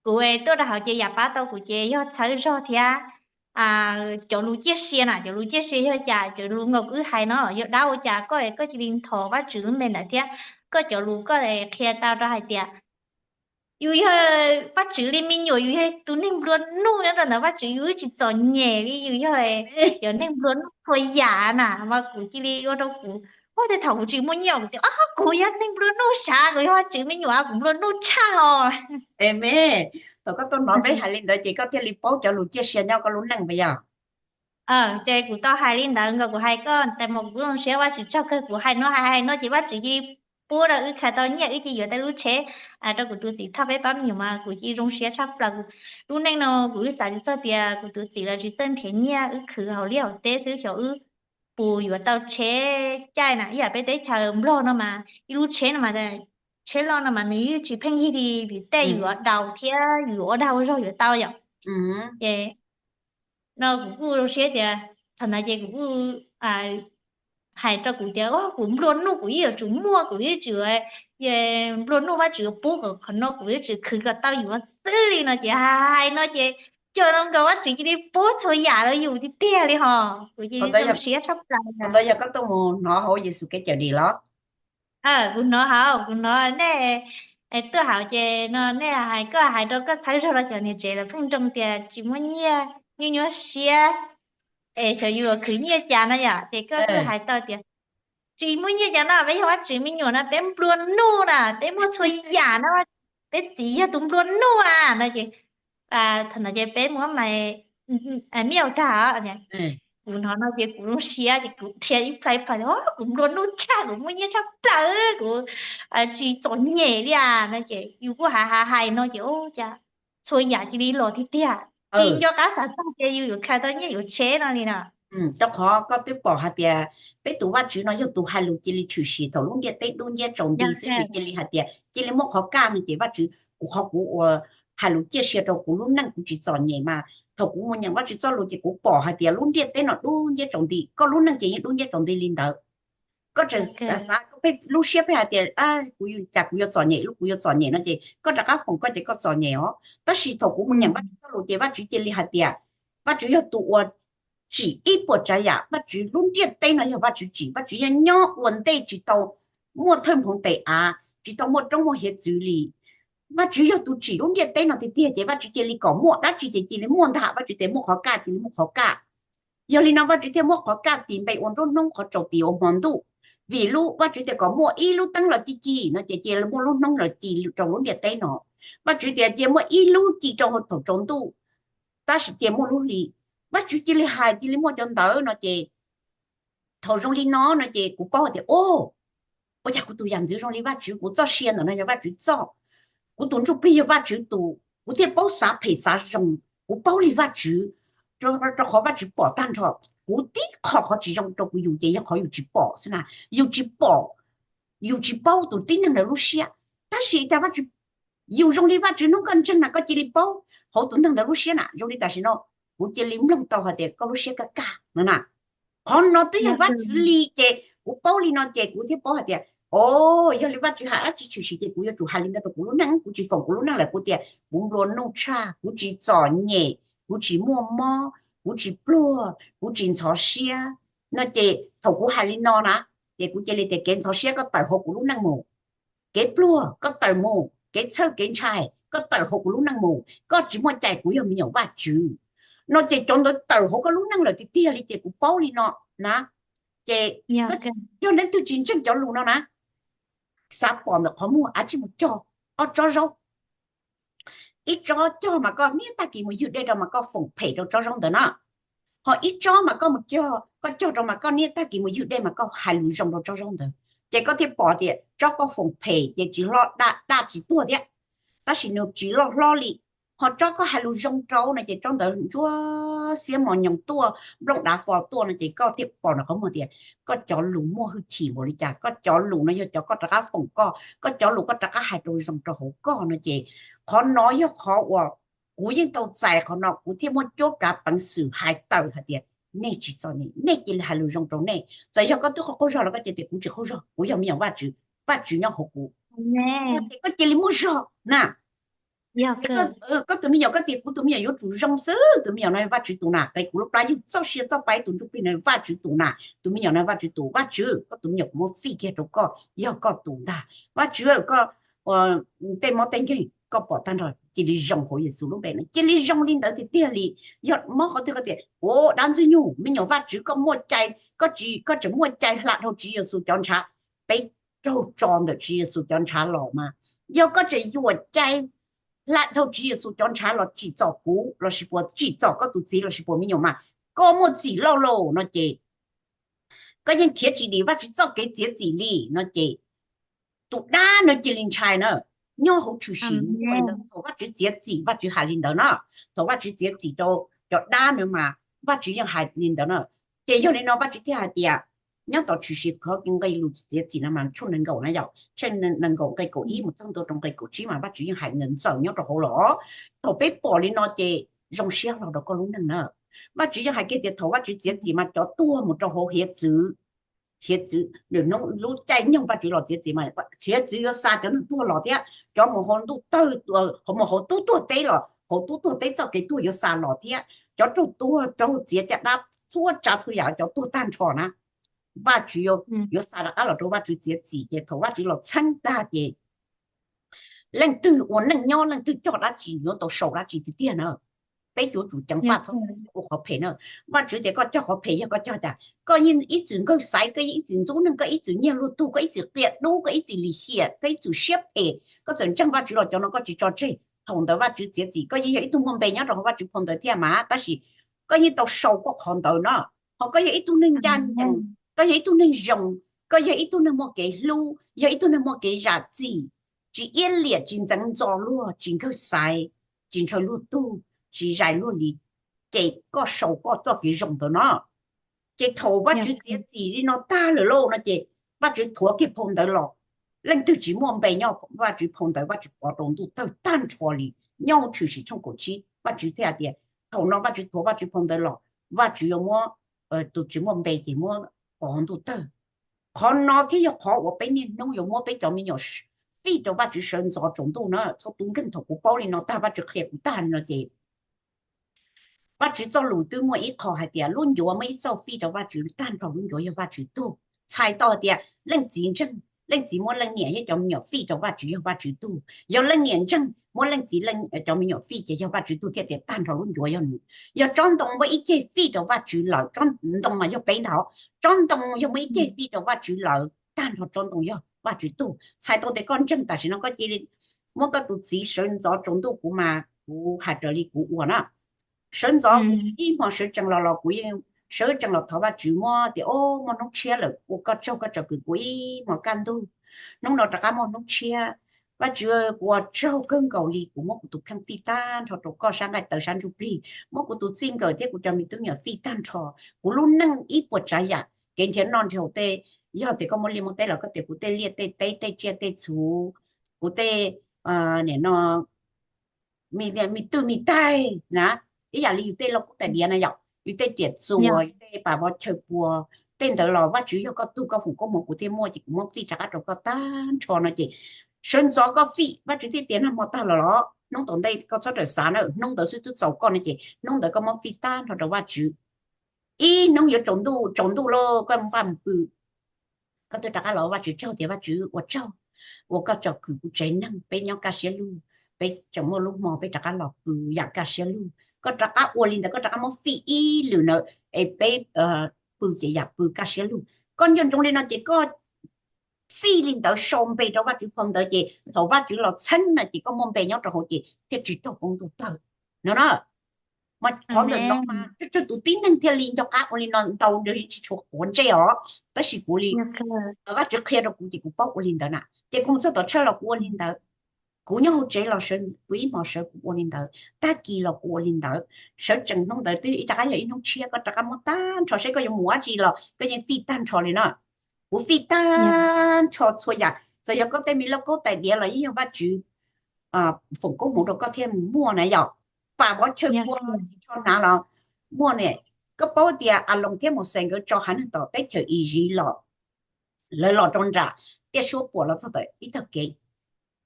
Kuv tuaj rau hauv ces yam pab tau kuv ces yog txhawb zog thiab cov lus ciaj sia na, cov lus ciaj sia yog cas, cov lus nkaus wb hais no yog dab ua cas koj, koj cia li nthos Vajtswv lub npe ntawd thiab koj cov lus koj qhia tau rau hais tias yus yog Vajtswv li me nyuam, yus yog tus neeg nplua nuj nyob rau ntawm Vajtswv, yus tsis txom nyem li, yus yog cov neeg nplua nuj txhua yam na, mas kuv cia li ua rau kuv, ua tej thaum kuv tsis muaj nyiaj kuv tias, o, kuv yog neeg nplua nuj sav, kuv yog Vajtswv me nyuam, kuv nplua nuj tshaj os. Es me, thaum koj tuaj hnov peb hais li ntawd ces koj thiaj li paub cov lus ciaj sia nyob koj lub neej puas yog? Ces kuv tau hais li ntawd nkaus, kuv hais koj tais mos kuv kuj zoo siab, Vajtswv tsaug kawg, kuv hais no hais hais no ces Vajtswv cia li pub rau wb khaws tau nyiaj, wb cia li yuav tau lub tsheb rau kuv tus txim thoj peb pab me nyuam mas kuv cia li zoo siab tshaj plaws. Kuv lub neej no kuv wb xav tsis txog tias kuv tus txim los tsis txawj nrhiav nyiaj, wb khwv hauv liaj hauv teb xwb xyov wb puas yuav tau tsheb caij na, ib yam peb teb chaws Nplog no mas ib lub tsheb no mas tsheb loj no mas nws yeej tsis pheej yig li vim tej yus yuav daus thiab yus yuav ua dag ua zog yuav tau yom. Ces no kuv kuj zoo siab tias thaum ntawd ces kuv kuj hais rau kuv tias kuv nplua nuj kuv yeej yuav tsum muaj, kuv yeej tsis nplua nuj Vajtswv yuav pub, qhov no kuv yeej tsis khwv kom tau yuav xwb li no ces hais no ces coj zoo nkaus Vajtswv cia li pub txhua yam rau yus tiag tiag li ho. Kuv cia li zoo siab tshaj plaws. Qhov ntawd yog koj tuaj mus hnov hauv Yexus kev cawm dim los? Kuv hnov hauv, kuv hnov nej tuaj hauv ces no nej hais, koj hais rau koj txhawb zog rau cov niam tsev lawv pheej nroo tias tsis muaj nyiaj, nyuaj nyuaj siab es xyov yus yuav khwv nyiaj cas no yom, ces koj twb hais tau tias tsis muaj nyiaj cas no, peb yog Vajtswv me nyuam no peb nplua nuj na, peb muaj txhua yam no, peb txiv yog tus nplua nuj na no ces thaum no ces peb muab mais miaj tag. Kuv hnov no ces kuv zoo siab ces kuv dhia ib plhaw ib plhaw, kuv nplua nuj tshaj, kuv muaj nyiaj tshaj plaws, kuv tsis txom nyem li no ces yus kuj hais hais hais no ces ua cas txhua yam cia li los tiag tiag, tsis nco qab xav tag ces yus yuav khaws tau nyiaj yuav tsheb no li na. Rau qhov koj twb pom hais tias peb tus Vajtswv no yog tus hais lus cia li tshwm sim thaum lub ntiaj teb dub nciab tsaus nti xwb, nws cia li hais tias cia li muaj qhov kaj no ces Vajtswv, kuv qhov kuv ua hais lus ciaj sia rau kuv lub neej kuv tsis txom nyem mas thaum kuv mus nyeem Vajtswv txoj lus ces kuv pom hais tias lub ntiaj teb no dub nciab tsaus nti, koj lub neej ces yeej dub nciab txaus nti li ntawd. Koj tseem xav koj pheej lub siab pheej hais tias kuv cas kuv yuav txom nyem, lub kuv yuav txom nyem no ces koj rov qab foom koj ces koj txom nyem os. Tab sis thaum kuv mus nyeem Vajtswv txoj lus ces Vajtswv cia li hais tias Vajtswv yog tus uas tsim ib puas tsav yam, Vajtswv lub ntiaj teb no yog Vajtswv tsim, Vajtswv yeej nyob ua ntej tsis tau muaj thawj hmoov tes av, tsis tau muaj roob muaj hiav txwv li. Vajtswv yog tus tsim lub ntiaj teb no tiag tiag ces Vajtswv cia li kom muaj dab tsi ces cia li muaj ntag, Vajtswv tias muaj qhov kaj cia li muaj qhov kaj. Yog li no Vajtswv thiaj muab qhov kaj tis npe ua nruab hnub, qhov tsaus tis ua hmo ntuj. Vim lub Vajtswv tias kom muaj ib lub teeb los ci ci no ces cia li muaj lub hnub los ci rau lub ntiaj teb no. Vajtswv tias cia muaj ib lub ci rau thaum tsaus ntuj, tab sis cia muaj lub hli. Vajtswv cia li hais cia li muaj cov ntawd no ces thaum zoo li no no ces kuv paub tias, o, ua cas kuv tus yam ntxwv zoo li Vajtswv, kuv txoj sia ntawm no yog Vajtswv txoj, kuv tus ntsuj plig yog Vajtswv tus, kuv thiaj paub xav phem xav zoo, kuv paub li Vajtswv, rau qhov Vajtswv pom tag nrho. Kuv tib qho qhov tsis zoo rau kuv yus ces yog qhov yus tsis pom xwb na, yus tsis pom, yus tsis paub tus tib neeg ntawd lub siab. Tab sis cas Vajtswv, yus zoo li Vajtswv, hnub koj ntseeg na koj cia li paub hauv tus neeg ntawd lub siab na. Zoo li tam sim no kuv cia li mloog tau hais tias koj lub siab kaj kaj no na. Qhov no twb yog Vajtswv li ces kuv paub li no ces kuv thiaj paub hais tias, o, yog li Vajtswv hais dab tsi tshwm sim ces kuv yuav tsum hais li ntawd rau kuv lub neej. Kuv tsis foom kuv lub neej lawm, kuv tias kuv nplua nuj tshaj, kuv tsis txom nyem, kuv tsis muaj mob, kuv tsis pluag, kuv tsis ntxhov siab no ces thaum kuv hais li no na ces kuv cia li tias kev ntxhov siab koj tawm hauv kuv lub neej mus, kev pluag koj tawm mus, kev txhawj kev ntshai koj tawm hauv kuv lub neej mus, koj tsis muaj cai kuv yog me nyuam Vajtswv no ces cov ntawd tawm hauv koj lub neej lawm tiag tiag li ces kuv paub li no na. Ces yog leej twg tsis ntseeg cov lus no na, xav pom ntawm qhov muag av tsij mus cog ob tsob zaub. Ib tsob cog mas koj niaj tag kis mus ywg dej rau mas koj foom phem rau tsob zaub ntawd na. Ho ib tsob mas koj mus cog, koj cog rau mas koj niaj tag kis mus ywg dej mas koj hais lus zoo rau tsob zaub ntawd. Ces koj thiaj pom tias tsob koj foom phem ces tsis hlob, daj daj tsis tuag thiab, tab sis nws tsis loj hlob li. Ho tsob koj hais lus zoo rau no ces tsob ntawd ntsuab xiab mos nyoos tuaj, nplooj dav fo tuaj no ces koj thiaj pom nws qhov muag tias koj cov lus muaj hwj chim npaum li cas, koj cov lus no yog cov koj rov qab foom koj, koj cov lus koj rov qab hais rau zoo rau hauv koj no ces qhov no yog qhov uas kuv yeej tau txais qhov no kuv thiaj muaj cuab kav peev xwm hais tawm hais tias nej tsis txom nyem, nej cia li hais lus zoo rau nej. Txawm yog koj twb qaug qaug zog los koj cia tias kuv tsis qaug zog, kuv yog me nyuam Vajtswv, Vajtswv nyob hauv kuv. Ces koj cia li muaj zog na. Koj tus me nyuam, koj tias kuv tus me nyuam yuav tsum zoo xwb, tus me nyuam no Vajtswv tus na, qe kuv lub plab yug txoj sia txoj pa tus ntsuj plig no Vajtswv tus na, tus me nyuam no Vajtswv tus. Vajtswv, koj tus me nyuam kuv muab fij kiag rau koj, yog koj tus ntag. Vajtswv, koj tej mob tej nkeeg koj pom tag nrho, cia li zoo hauv Yexus lub npe no, cia li zoo li ntawd tiag tiag li. Yog mob qhov twg koj tias, ua dab Ntxwg Nyug, me nyuam Vajtswv, koj muaj cai, koj tsis, koj tseem muaj cai hla dhau Tswv Yexus cov ntshav, peb raug tso ntawm Tswv Yexus cov ntshav los mas. Yog koj tseem yuam cai hla dhau Tswv Yexus cov ntshav los tsim txom kuv lossis puas tsim txom koj tus txiv lossis puas me nyuam mas, koj muaj txim loj lauj no ces koj yeej khiav tsis dim Vajtswv txoj kev txiav txim li no ces tus dab no cia li ntshai na. Nyob hauv tshwm sim muaj li ntawd, thaum Vajtswv txiav txim Vajtswv hais li ntawd na. Thaum Vajtswv txiav txim rau cov dab no mas Vajtswv yeej hais li ntawd na. Ces yog li no Vajtswv thiaj hais tias, nyob tom tshwm sim qhov nqe lus txiav txim no mas tshooj nees nkaum na yom, tshooj nees nkaum nqe kaum ib mus txog ntua rau nqe kaum tsib mas Vajtswv yeej hais ntxaws ntxaws nyob rau hauv los. Thaum peb pom li no ces zoo siab hlo rau koj lub neej na. Vajtswv yeej hais kiag tias thaum Vajtswv txiav txim mas cov tuag mus rau hauv hiav txwv, hiav txwv, lub caij nyoog Vajtswv los txiav txim mas hiav txwv yuav xa cov neeg tuag los thiab, cov mus hauv ntuj tawg, mus hauv tub tuag teb los hauv tub tuag teb txoj kev tuag yuav xa los thiab, cov raug tuag raug txiav caj dab txhua tsav txhua yam cov tuag tag nrho na, Vajtswv yuav xa rov qab los rau Vajtswv txiav txim. Ces thaum Vajtswv los txheeb tag ces leej twg ua neej nyob leej twg cog dab tsi yuav tau sau dab tsi tiag tiag na. Peb yuav tsum ceev faj txhob ua qhov phem na. Vajtswv tias koj cog qhov phem yog koj cog tas koj yeej ib txwm nkawg xaiv, koj yeej ib txwm ntxub neeg, koj ib txwm nyiag luag tug, koj ib txwm qia dub, koj ib txwm lim hiam, koj ib txwm siab phem, koj txawm ntseeg Vajtswv los cov no koj tsis tso tseg. Thaum ntawd Vajtswv txiav txim, koj yeej yog ib tug muaj npe nyob rau hauv Vajtswv phau ntawv thiab mas, tab sis koj yeej tau sau koj qhov ntawd no. Ho koj yog ib tug neeg ncaj ncees, koj yog ib tug neeg zoo, koj yog ib tug neeg muaj kev hlub, yog ib tug neeg muaj kev zam txim, tsis iab liam, tsis ntxeev ntxo luag, tsis nkawg xaiv, tsis ntshaw luag tug, tsis zais luag li, ces koj sau koj txoj kev zoo ntawd no. Ces thaum Vajtswv txiav txim li no tag lawm lauj no ces Vajtswv thuav kiag phau ntawv los. Leej twg tsis muaj npe nyob Vajtswv phau ntawv, Vajtswv pov rau ntuj tawg tag nrho li. Nyob hauv Tshwm Sim tshooj kaum tsib, Vajtswv thiaj hais tias thaum no Vajtswv thuav Vajtswv phau ntawv los, Vajtswv yuav muab tus tsis muaj npe ces muab pov ntuj tawg. Qhov no thiaj yog qhov uas peb niaj hnub yuav muab peb cov me nyuam fij rau Vajtswv sawv ntxov tsaus ntuj na. Txhob tub nkeeg, thaum kuv paub li no tag, Vajtswv qhia kuv tag li no ces Vajtswv txoj lus twb muaj ib qho hais tias lub ncuav muaj ib txoj fij rau Vajtswv, tag nrho lub ncuav yog Vajtswv tug. Txhais tau hais tias leej txiv ntseeg leej txiv muab leej niam thiab cov me nyuam fij rau Vajtswv yog Vajtswv tug. Yog leej niam ntseeg muab leej txiv cov me nyuam fij ces yog Vajtswv tug thiaj tias tag nrho lub ncuav yog nws. Yog tsob ntoo muab ib ceg fij rau Vajtswv lawm, tsob ntoo mas yog peb ntag, tsob ntoo yog muab ib ceg fij rau Vajtswv lawm tag nrho tsob ntoo yog Vajtswv tug. Txhais tau tias koj ntseeg tam sim no koj cia li muab koj tus txiv sawv ntxov tsaus ntuj kuv mas kuv hais raws li kuv ua na. Sawv ntxov kuv ib hmo sawv tsees los los kuv yeej sawv tsees los thov Vajtswv muab tias o muaj hnub tshiab lawm ua koj tsaug koj tsom kwm kuv ib hmo kaj ntug. Hnub no rov qab muaj hnub tshiab. Vajtswv, kuv ua tsaug kawg nkaus li kuv muab kuv tus kheej fij tag nrho rau koj sab nqaij tawv sab ntsuj plig, muab kuv tus txij nkawm thiab kuv cov me tub me nyuam fij tag nrho. Kuv lub neej ib puas tsav yam kev nrhiav noj nrhiav haus tej, yog tias koj muab liaj muab teb los koj tias kuv tej liaj tej teb tej tsiaj tej txhu, kuv tej nim no me twj me taig na, ib yam li yus tej lauj kaub tais diav na yom, yus tej riam txuas, yus tej pam vov chaw pua, tej ntawd los Vajtswv yog koj tug koj foom koob hmoov kuv thiaj muaj ces kuv muab fij rov qab rau koj tag nrho no ces sawv ntxov koj fij, Vajtswv thiaj tias nag hmo tag los los hnub tom ntej koj txhob rawm xav na, hnub ntawd xwb twb txaus koj no ces hnub ntawd koj muab fij tag nrho rau Vajtswv. Ib hnub yuav tsaus ntuj, tsaus ntuj lauj koj mus vaj mus pw, koj twb rov qab los ua Vajtswv tsaug tias Vajtswv ua tsaug uas koj tsom kwm kuv tsev neeg, peb nyob kaj siab lug, peb tseem muaj lub hmo peb rov qab los pw yam kaj siab lug. Koj rov qab ua li ntawd, koj rov qab muab fij ib lwm na, es peb pw ces yam pw kaj siab lug. Koj nco ntsoov li no ces koj fij li ntawd sau npe rau Vajtswv phau ntawd ces thaum Vajtswv los txheeb na ces koj muaj npe nyob rau hauv ces thiaj tsis raug koob ntuj tawg no na. Mas qhov ntawm no mas tsawg tsawg tus tib neeg thiaj li nco qab ua li no ntau, tsis tshua quav ntsej os. Tab sis kuv li Vajtswv qhia rau kuv ces kuv paub ua li ntawd na, ces kuv mus txog tom tshawj los kuv ua li ntawd. Kuv nyob hauv tsev los sawv, kuv ib hmos sawv kuv ua li ntawd, tag kis los kuv ua li ntawd. Sawv tsees hnub ntawd twb ib rov qab yog ib hnub tshiab, koj rov qab muab tag nrho seb koj yuav mus ua dab tsi los koj yeej fij tag nrho li na. Kuv fij tag nrho txhua yam, txawm yog koj tej me lauj kaub tais diav los yeej yog Vajtswv foom koob hmoov rau koj thiaj mus muaj na yom. Pam vov chaw pua ris tsho hnav los muaj ne. Koj paub tias Aloos thiab Mauxes nkawd tso haiv neeg tom teb chaws Iziv los, lawv los rau nram tiaj suab puam los txog tom ib tog kev,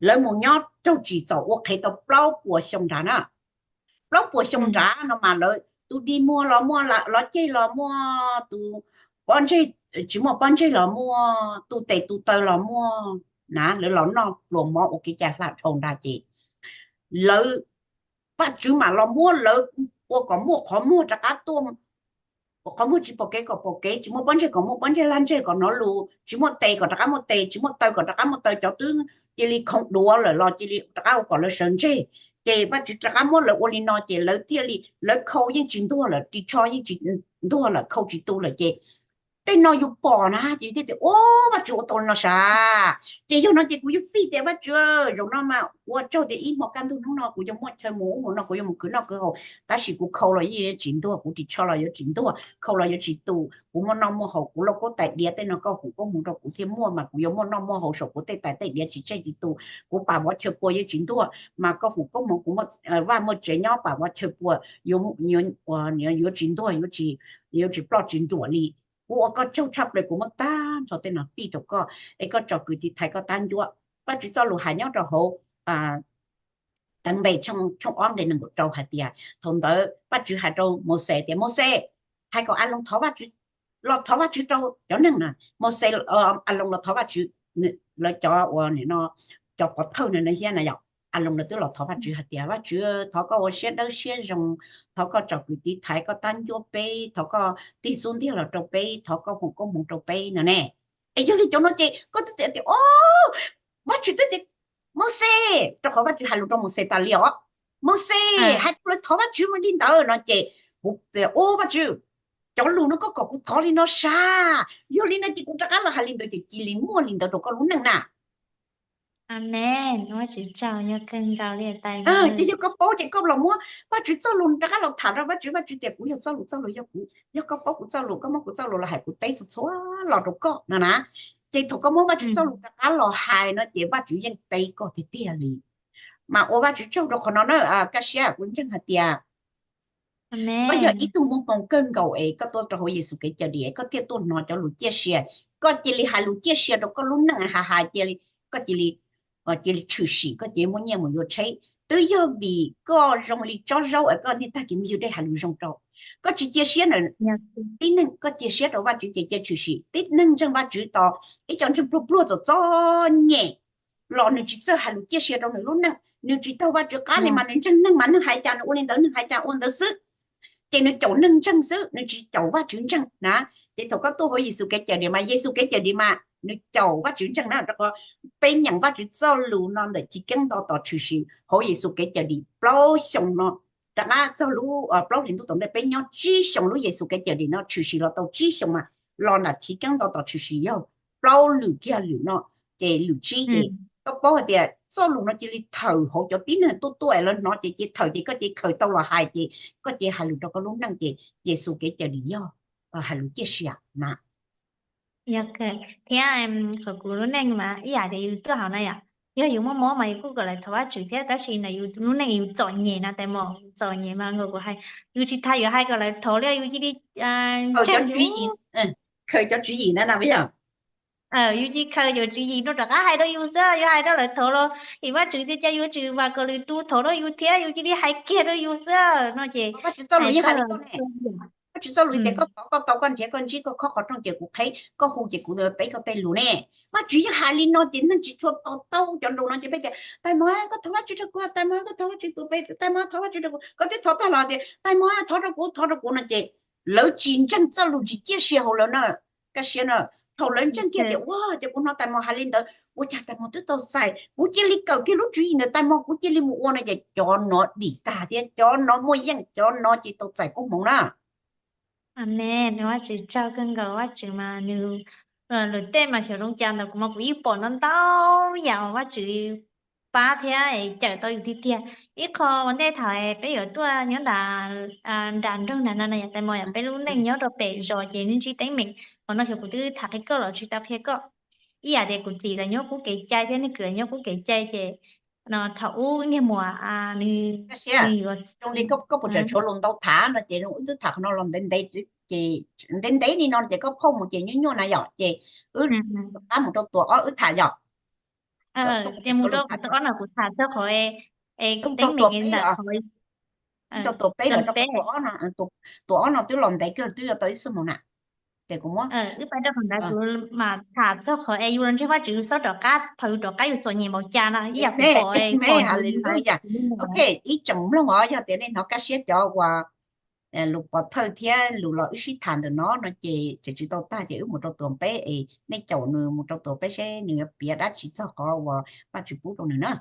lawv mus nyob raug tsim txom ua qhev tau plaub puas xyoo nrad na. Plaub puas xyoo nrad no mas lawv tus dig muag los muaj, lov ceg los muaj, tus pob ntseg, tsis muaj pob ntseg los muaj, tu tes tu taw los muaj na, lawv los noj pluas mov ua kev cai hla dhau nrad ces lawv, Vajtswv mam los muab lawv ua kom muaj qhov muag rov qab tuaj, qhov muag tsis pom kev kom pom kev, tsis muaj pob ntseg kom muaj pob ntseg, laj ntseg kom hnov lus, tsis muaj tes kom rov qab muaj tes, tsis muaj taw kom rov qab muaj taw, cov twb cia li khoov duav lawm los cia li rov qab ua kom lawv sawv ntseg. Ces Vajtswv rov qab muab lawv ua li no ces lawv thiaj li, lawv khau yeej tsis ntuag lawm, ris tsho yeej tsis ntuag lawm, khau tsis tu lawm ces tej no yus pom na ces yus thiaj tias, Ua, Vajtswv ua tau li no sav. Ces yog no ces kuv yuav fij tias, Vajtswv, zaum no mas ua tsaug tias ib hmo kaj ntug hnub no kuv yuav muaj chaw mus ub mus no, kuv yuav mus khwv noj khwv haus, tab sis kuv khau los yeej yuav tsis ntuag, kuv ris tsho los yuav tsis ntuag, khau los yuav tsis tu, kuv muaj noj muaj haus, kuv lauj kaub tais diav tej no koj foom koob hmoov rau kuv thiaj muaj mas kuv yuav muaj noj muaj haus saum kuv tej tais tej diav tsis tseg tsis tu, kuv pam vov chaw pua yuav tsis ntuag mas koj foom koob hmoov kuv muaj vaj muaj tsev nyob pam vov chaw pua yuav tsis ntuag, yuav tsis ploj tsis nruam li. Kuv ua koj tsaug tshaj plaws, kuv muab tag nrho tej no fij rau koj es koj tsom kwm tiv thaiv koj tab ncuab. Vajtswv txoj lus hais nyob rau hauv Teev Npe tshooj ob nqe nees nkaum rau hais tias, thaum ntawd Vajtswv hais rau Mauxes tias, Mauxes, hais kom Aloos thov Vajtswv, los thov Vajtswv rau cov neeg na. Mauxes, Aloos los thov Vajtswv, lawv cov uas nim no cov pov thawj no thiab na yom, Aloos lawv twb los thov Vajtswv hais tias, Vajtswv, thov koj ua siab dawb siab zoo, thov koj tsom kwm tiv thaiv koj tab ncuab peb, thov koj tig xub ntiag los rau peb, thov koj foom koob hmoov rau peb no ne. Es yog li cov no ces koj twb tias tias, O, Vajtswv twb tias, Mauxes, rau qhov Vajtswv hais lus rau Mauxes tas li os, Mauxes, hais rau lawv thov Vajtswv mus li ntawd no ces kuv, O, Vajtswv, cov lus no koj kom kuv thov li no sav, yog li no ces kuv rov qab los hais li ntawd ces cia li muaj li ntawd rau koj lub neej na. Ces yog koj paub ces koj los muab Vajtswv txoj lus rov qab los tham rau Vajtswv, Vajtswv tias kuv yog txoj lus, txoj lus yog kuv, yog koj paub kuv txoj lus, koj muab kuv txoj lus los hais kuv teb txhua txhua los rau koj no na. Ces thaum koj muab Vajtswv txoj lus rov qab los hais no ces Vajtswv yeej teb koj tiag tiag li. Mas ua Vajtswv tsaug rau qhov no na, Kaj Siab, kuv ntseeg hais tias koj yog ib tug muaj hmoo kawg nkaus es koj tuaj rau hauv Yexus kev cai diam, koj thiaj tuaj hnov cov lus ciaj sia. Koj cia li hais lus ciaj sia rau koj lub neej hais hais cia li, koj cia li, cia li tshwm sim, koj cia li muaj nyiaj mus yuav tsheb. Twb yog vim koj zoo li tsob zaub es koj niaj tag kis muaj ywg dej hais lus zoo rau. Koj tsis cia siab ntawm tib neeg, koj cia siab rau Vajtswv ces cia tshwm sim. Tib neeg ntseeg Vajtswv tos ib co ntseeg pluag pluag txom txom nyem los nws tsis txawj hais lus ciaj sia rau nws lub neej, nws tsis taug Vajtswv qab li mas nws ntseeg neeg mas neeg hais cas nws ua li ntawd, neeg hais cas ua ntawd xwb. Ces nws caum neeg ntseeg xwb, nws tsis caum Vajtswv ntseeg na. Ces thaum koj tuaj hauv Yexus kev cawm dim mas Yexus kev cawm dim mas nws caum Vajtswv ntseeg na. Rau qhov peb nyeem Vajtswv txoj lus no ntawm chiv keeb nto tos tshwm sim hauv Yexus kev cawm dim plaub xyoo no, rov qab txog lub plaub hlis ntuj tom ntej peb nyob tsib xyoos lub Yexus kev cawm dim no tshwm sim los tau tsib xyoos mas los nram chiv keeb nto tos tshwm sim yog plaub lwm kiag lwm no. Ces lwm tsib ces koj paub hais tias txoj lus no cia li thawm hauv cov tib neeg tuaj tuaj es lawv hnov ces cia li thawm ces koj cia li khaws tau los hais ces koj cia li hais lus rau koj lub neej ces Yexus kev cawm dim yog hais lus ciaj sia na. Thiab qhov kuv lub neej mas ib yam tias yus tuaj hauv na yom, yog yus muaj mob mas yus kuj kom lawv thov Vajtswv thiab tab sis ntawm yus lub neej yus txom nyem na tais mos, txom nyem mas nkaus kuv hais, yus tsis tas yuav hais kom lawv thov li yus cia li khaws cov tswv yim ntawd na yog yus cia li khaws cov tswv yim no rov qab hais rau yus xwb, yus hais rau lawv thov los vim Vajtswv tias cia yuav tsum vam kom lwm tus thov rau yus thiab yus cia li hais kiag rau yus xwb no ces Vajtswv txoj lus yeej hais li koj ne. Vajtswv txoj lus tias koj thov koj tau, koj nrhiav koj ntsib, koj khob qhov rooj ces kuv qheb, koj hu ces kuv teb koj tej lus ne. Vajtswv yeej hais li no ces neeg tsis tshua to taub cov lus no ces peb tias tais mos koj thov Vajtswv rau kuv, tais mos koj thov Vajtswv tus peb, tais mos thov Vajtswv rau kuv, koj twb thov tag los tias tais mos thov rau kuv, thov rau kuv no ces lawv tsis ntseeg txoj lus tsis ciaj sia hauv lawv na. Kaj siab na, thaum lawv ntseeg kiag tias ua ces kuv hnov tais mos hais li ntawd ua cas tais mos twb tau txais, kuv cia li kawm kiag lub tswv yim ntawm tais mos kuv cia li mus ua no ces cov no dim tag thiab cov no muaj yeej, cov no ces tau txais koob hmoov na. Amees, Vajtswv tsaug kawg nkaus, Vajtswv mas nws lawm tej mas xyov zoo cas ntawm kuv mas kuv yeej pom ntau ntau yam uas Vajtswv pab thiab cawm tau yus tiag tiag. Ib qho ua ntej thaum peb yuav tuaj nyob nram, nram nroog nram no na yom, tais mos yom, peb lub neej nyob rau pem zos ces ntsib teeb meem, qhov no xyov kuv twb tham qhia koj los tsis tau qhia koj. Ib yam tias kuv txiv lawv nyob qub kev cai thiab neeg kwv lawv nyob qub kev cai ces thaum ub niag muam nws, nws yuav zoo li koj puas tseem tshuav lus ntau tham no ces wb twb tham qhov no los ntev ntev ces ntev ntev li no ces koj phauj mus ces nyuaj nyuaj na yom ces wb rov qab mus rau tuas ob wb tham yom. Ces mus rau tuas ob no kuv tham txog qhov teeb meem ntawm qhov, rau tuas peb los rau qhov tuas ob no, tuas ob no twb los ntev kawg twb yuav tau ib xuab moos na. Ces kuv muab wb pab rau qhov ntawd kuv mam tham txog qhov es yus los ntseeg Vajtswv yus txhob rov qab thaum yus rov qab yus txom nyem npaum cas no ib yam kuv pom es me haleluya. Ok, ib tsoom mloog os, yog tias nej hnov kaj siab cov uas lus pov thawj thiab lus los wb sib tham ntawm no no ces tseem tsis tau tag ces wb mus rau tuas peb es nej caum nws mus rau tuas peb seb nws yuav piav dab tsi txog qhov uas Vajtswv pub rau nws na.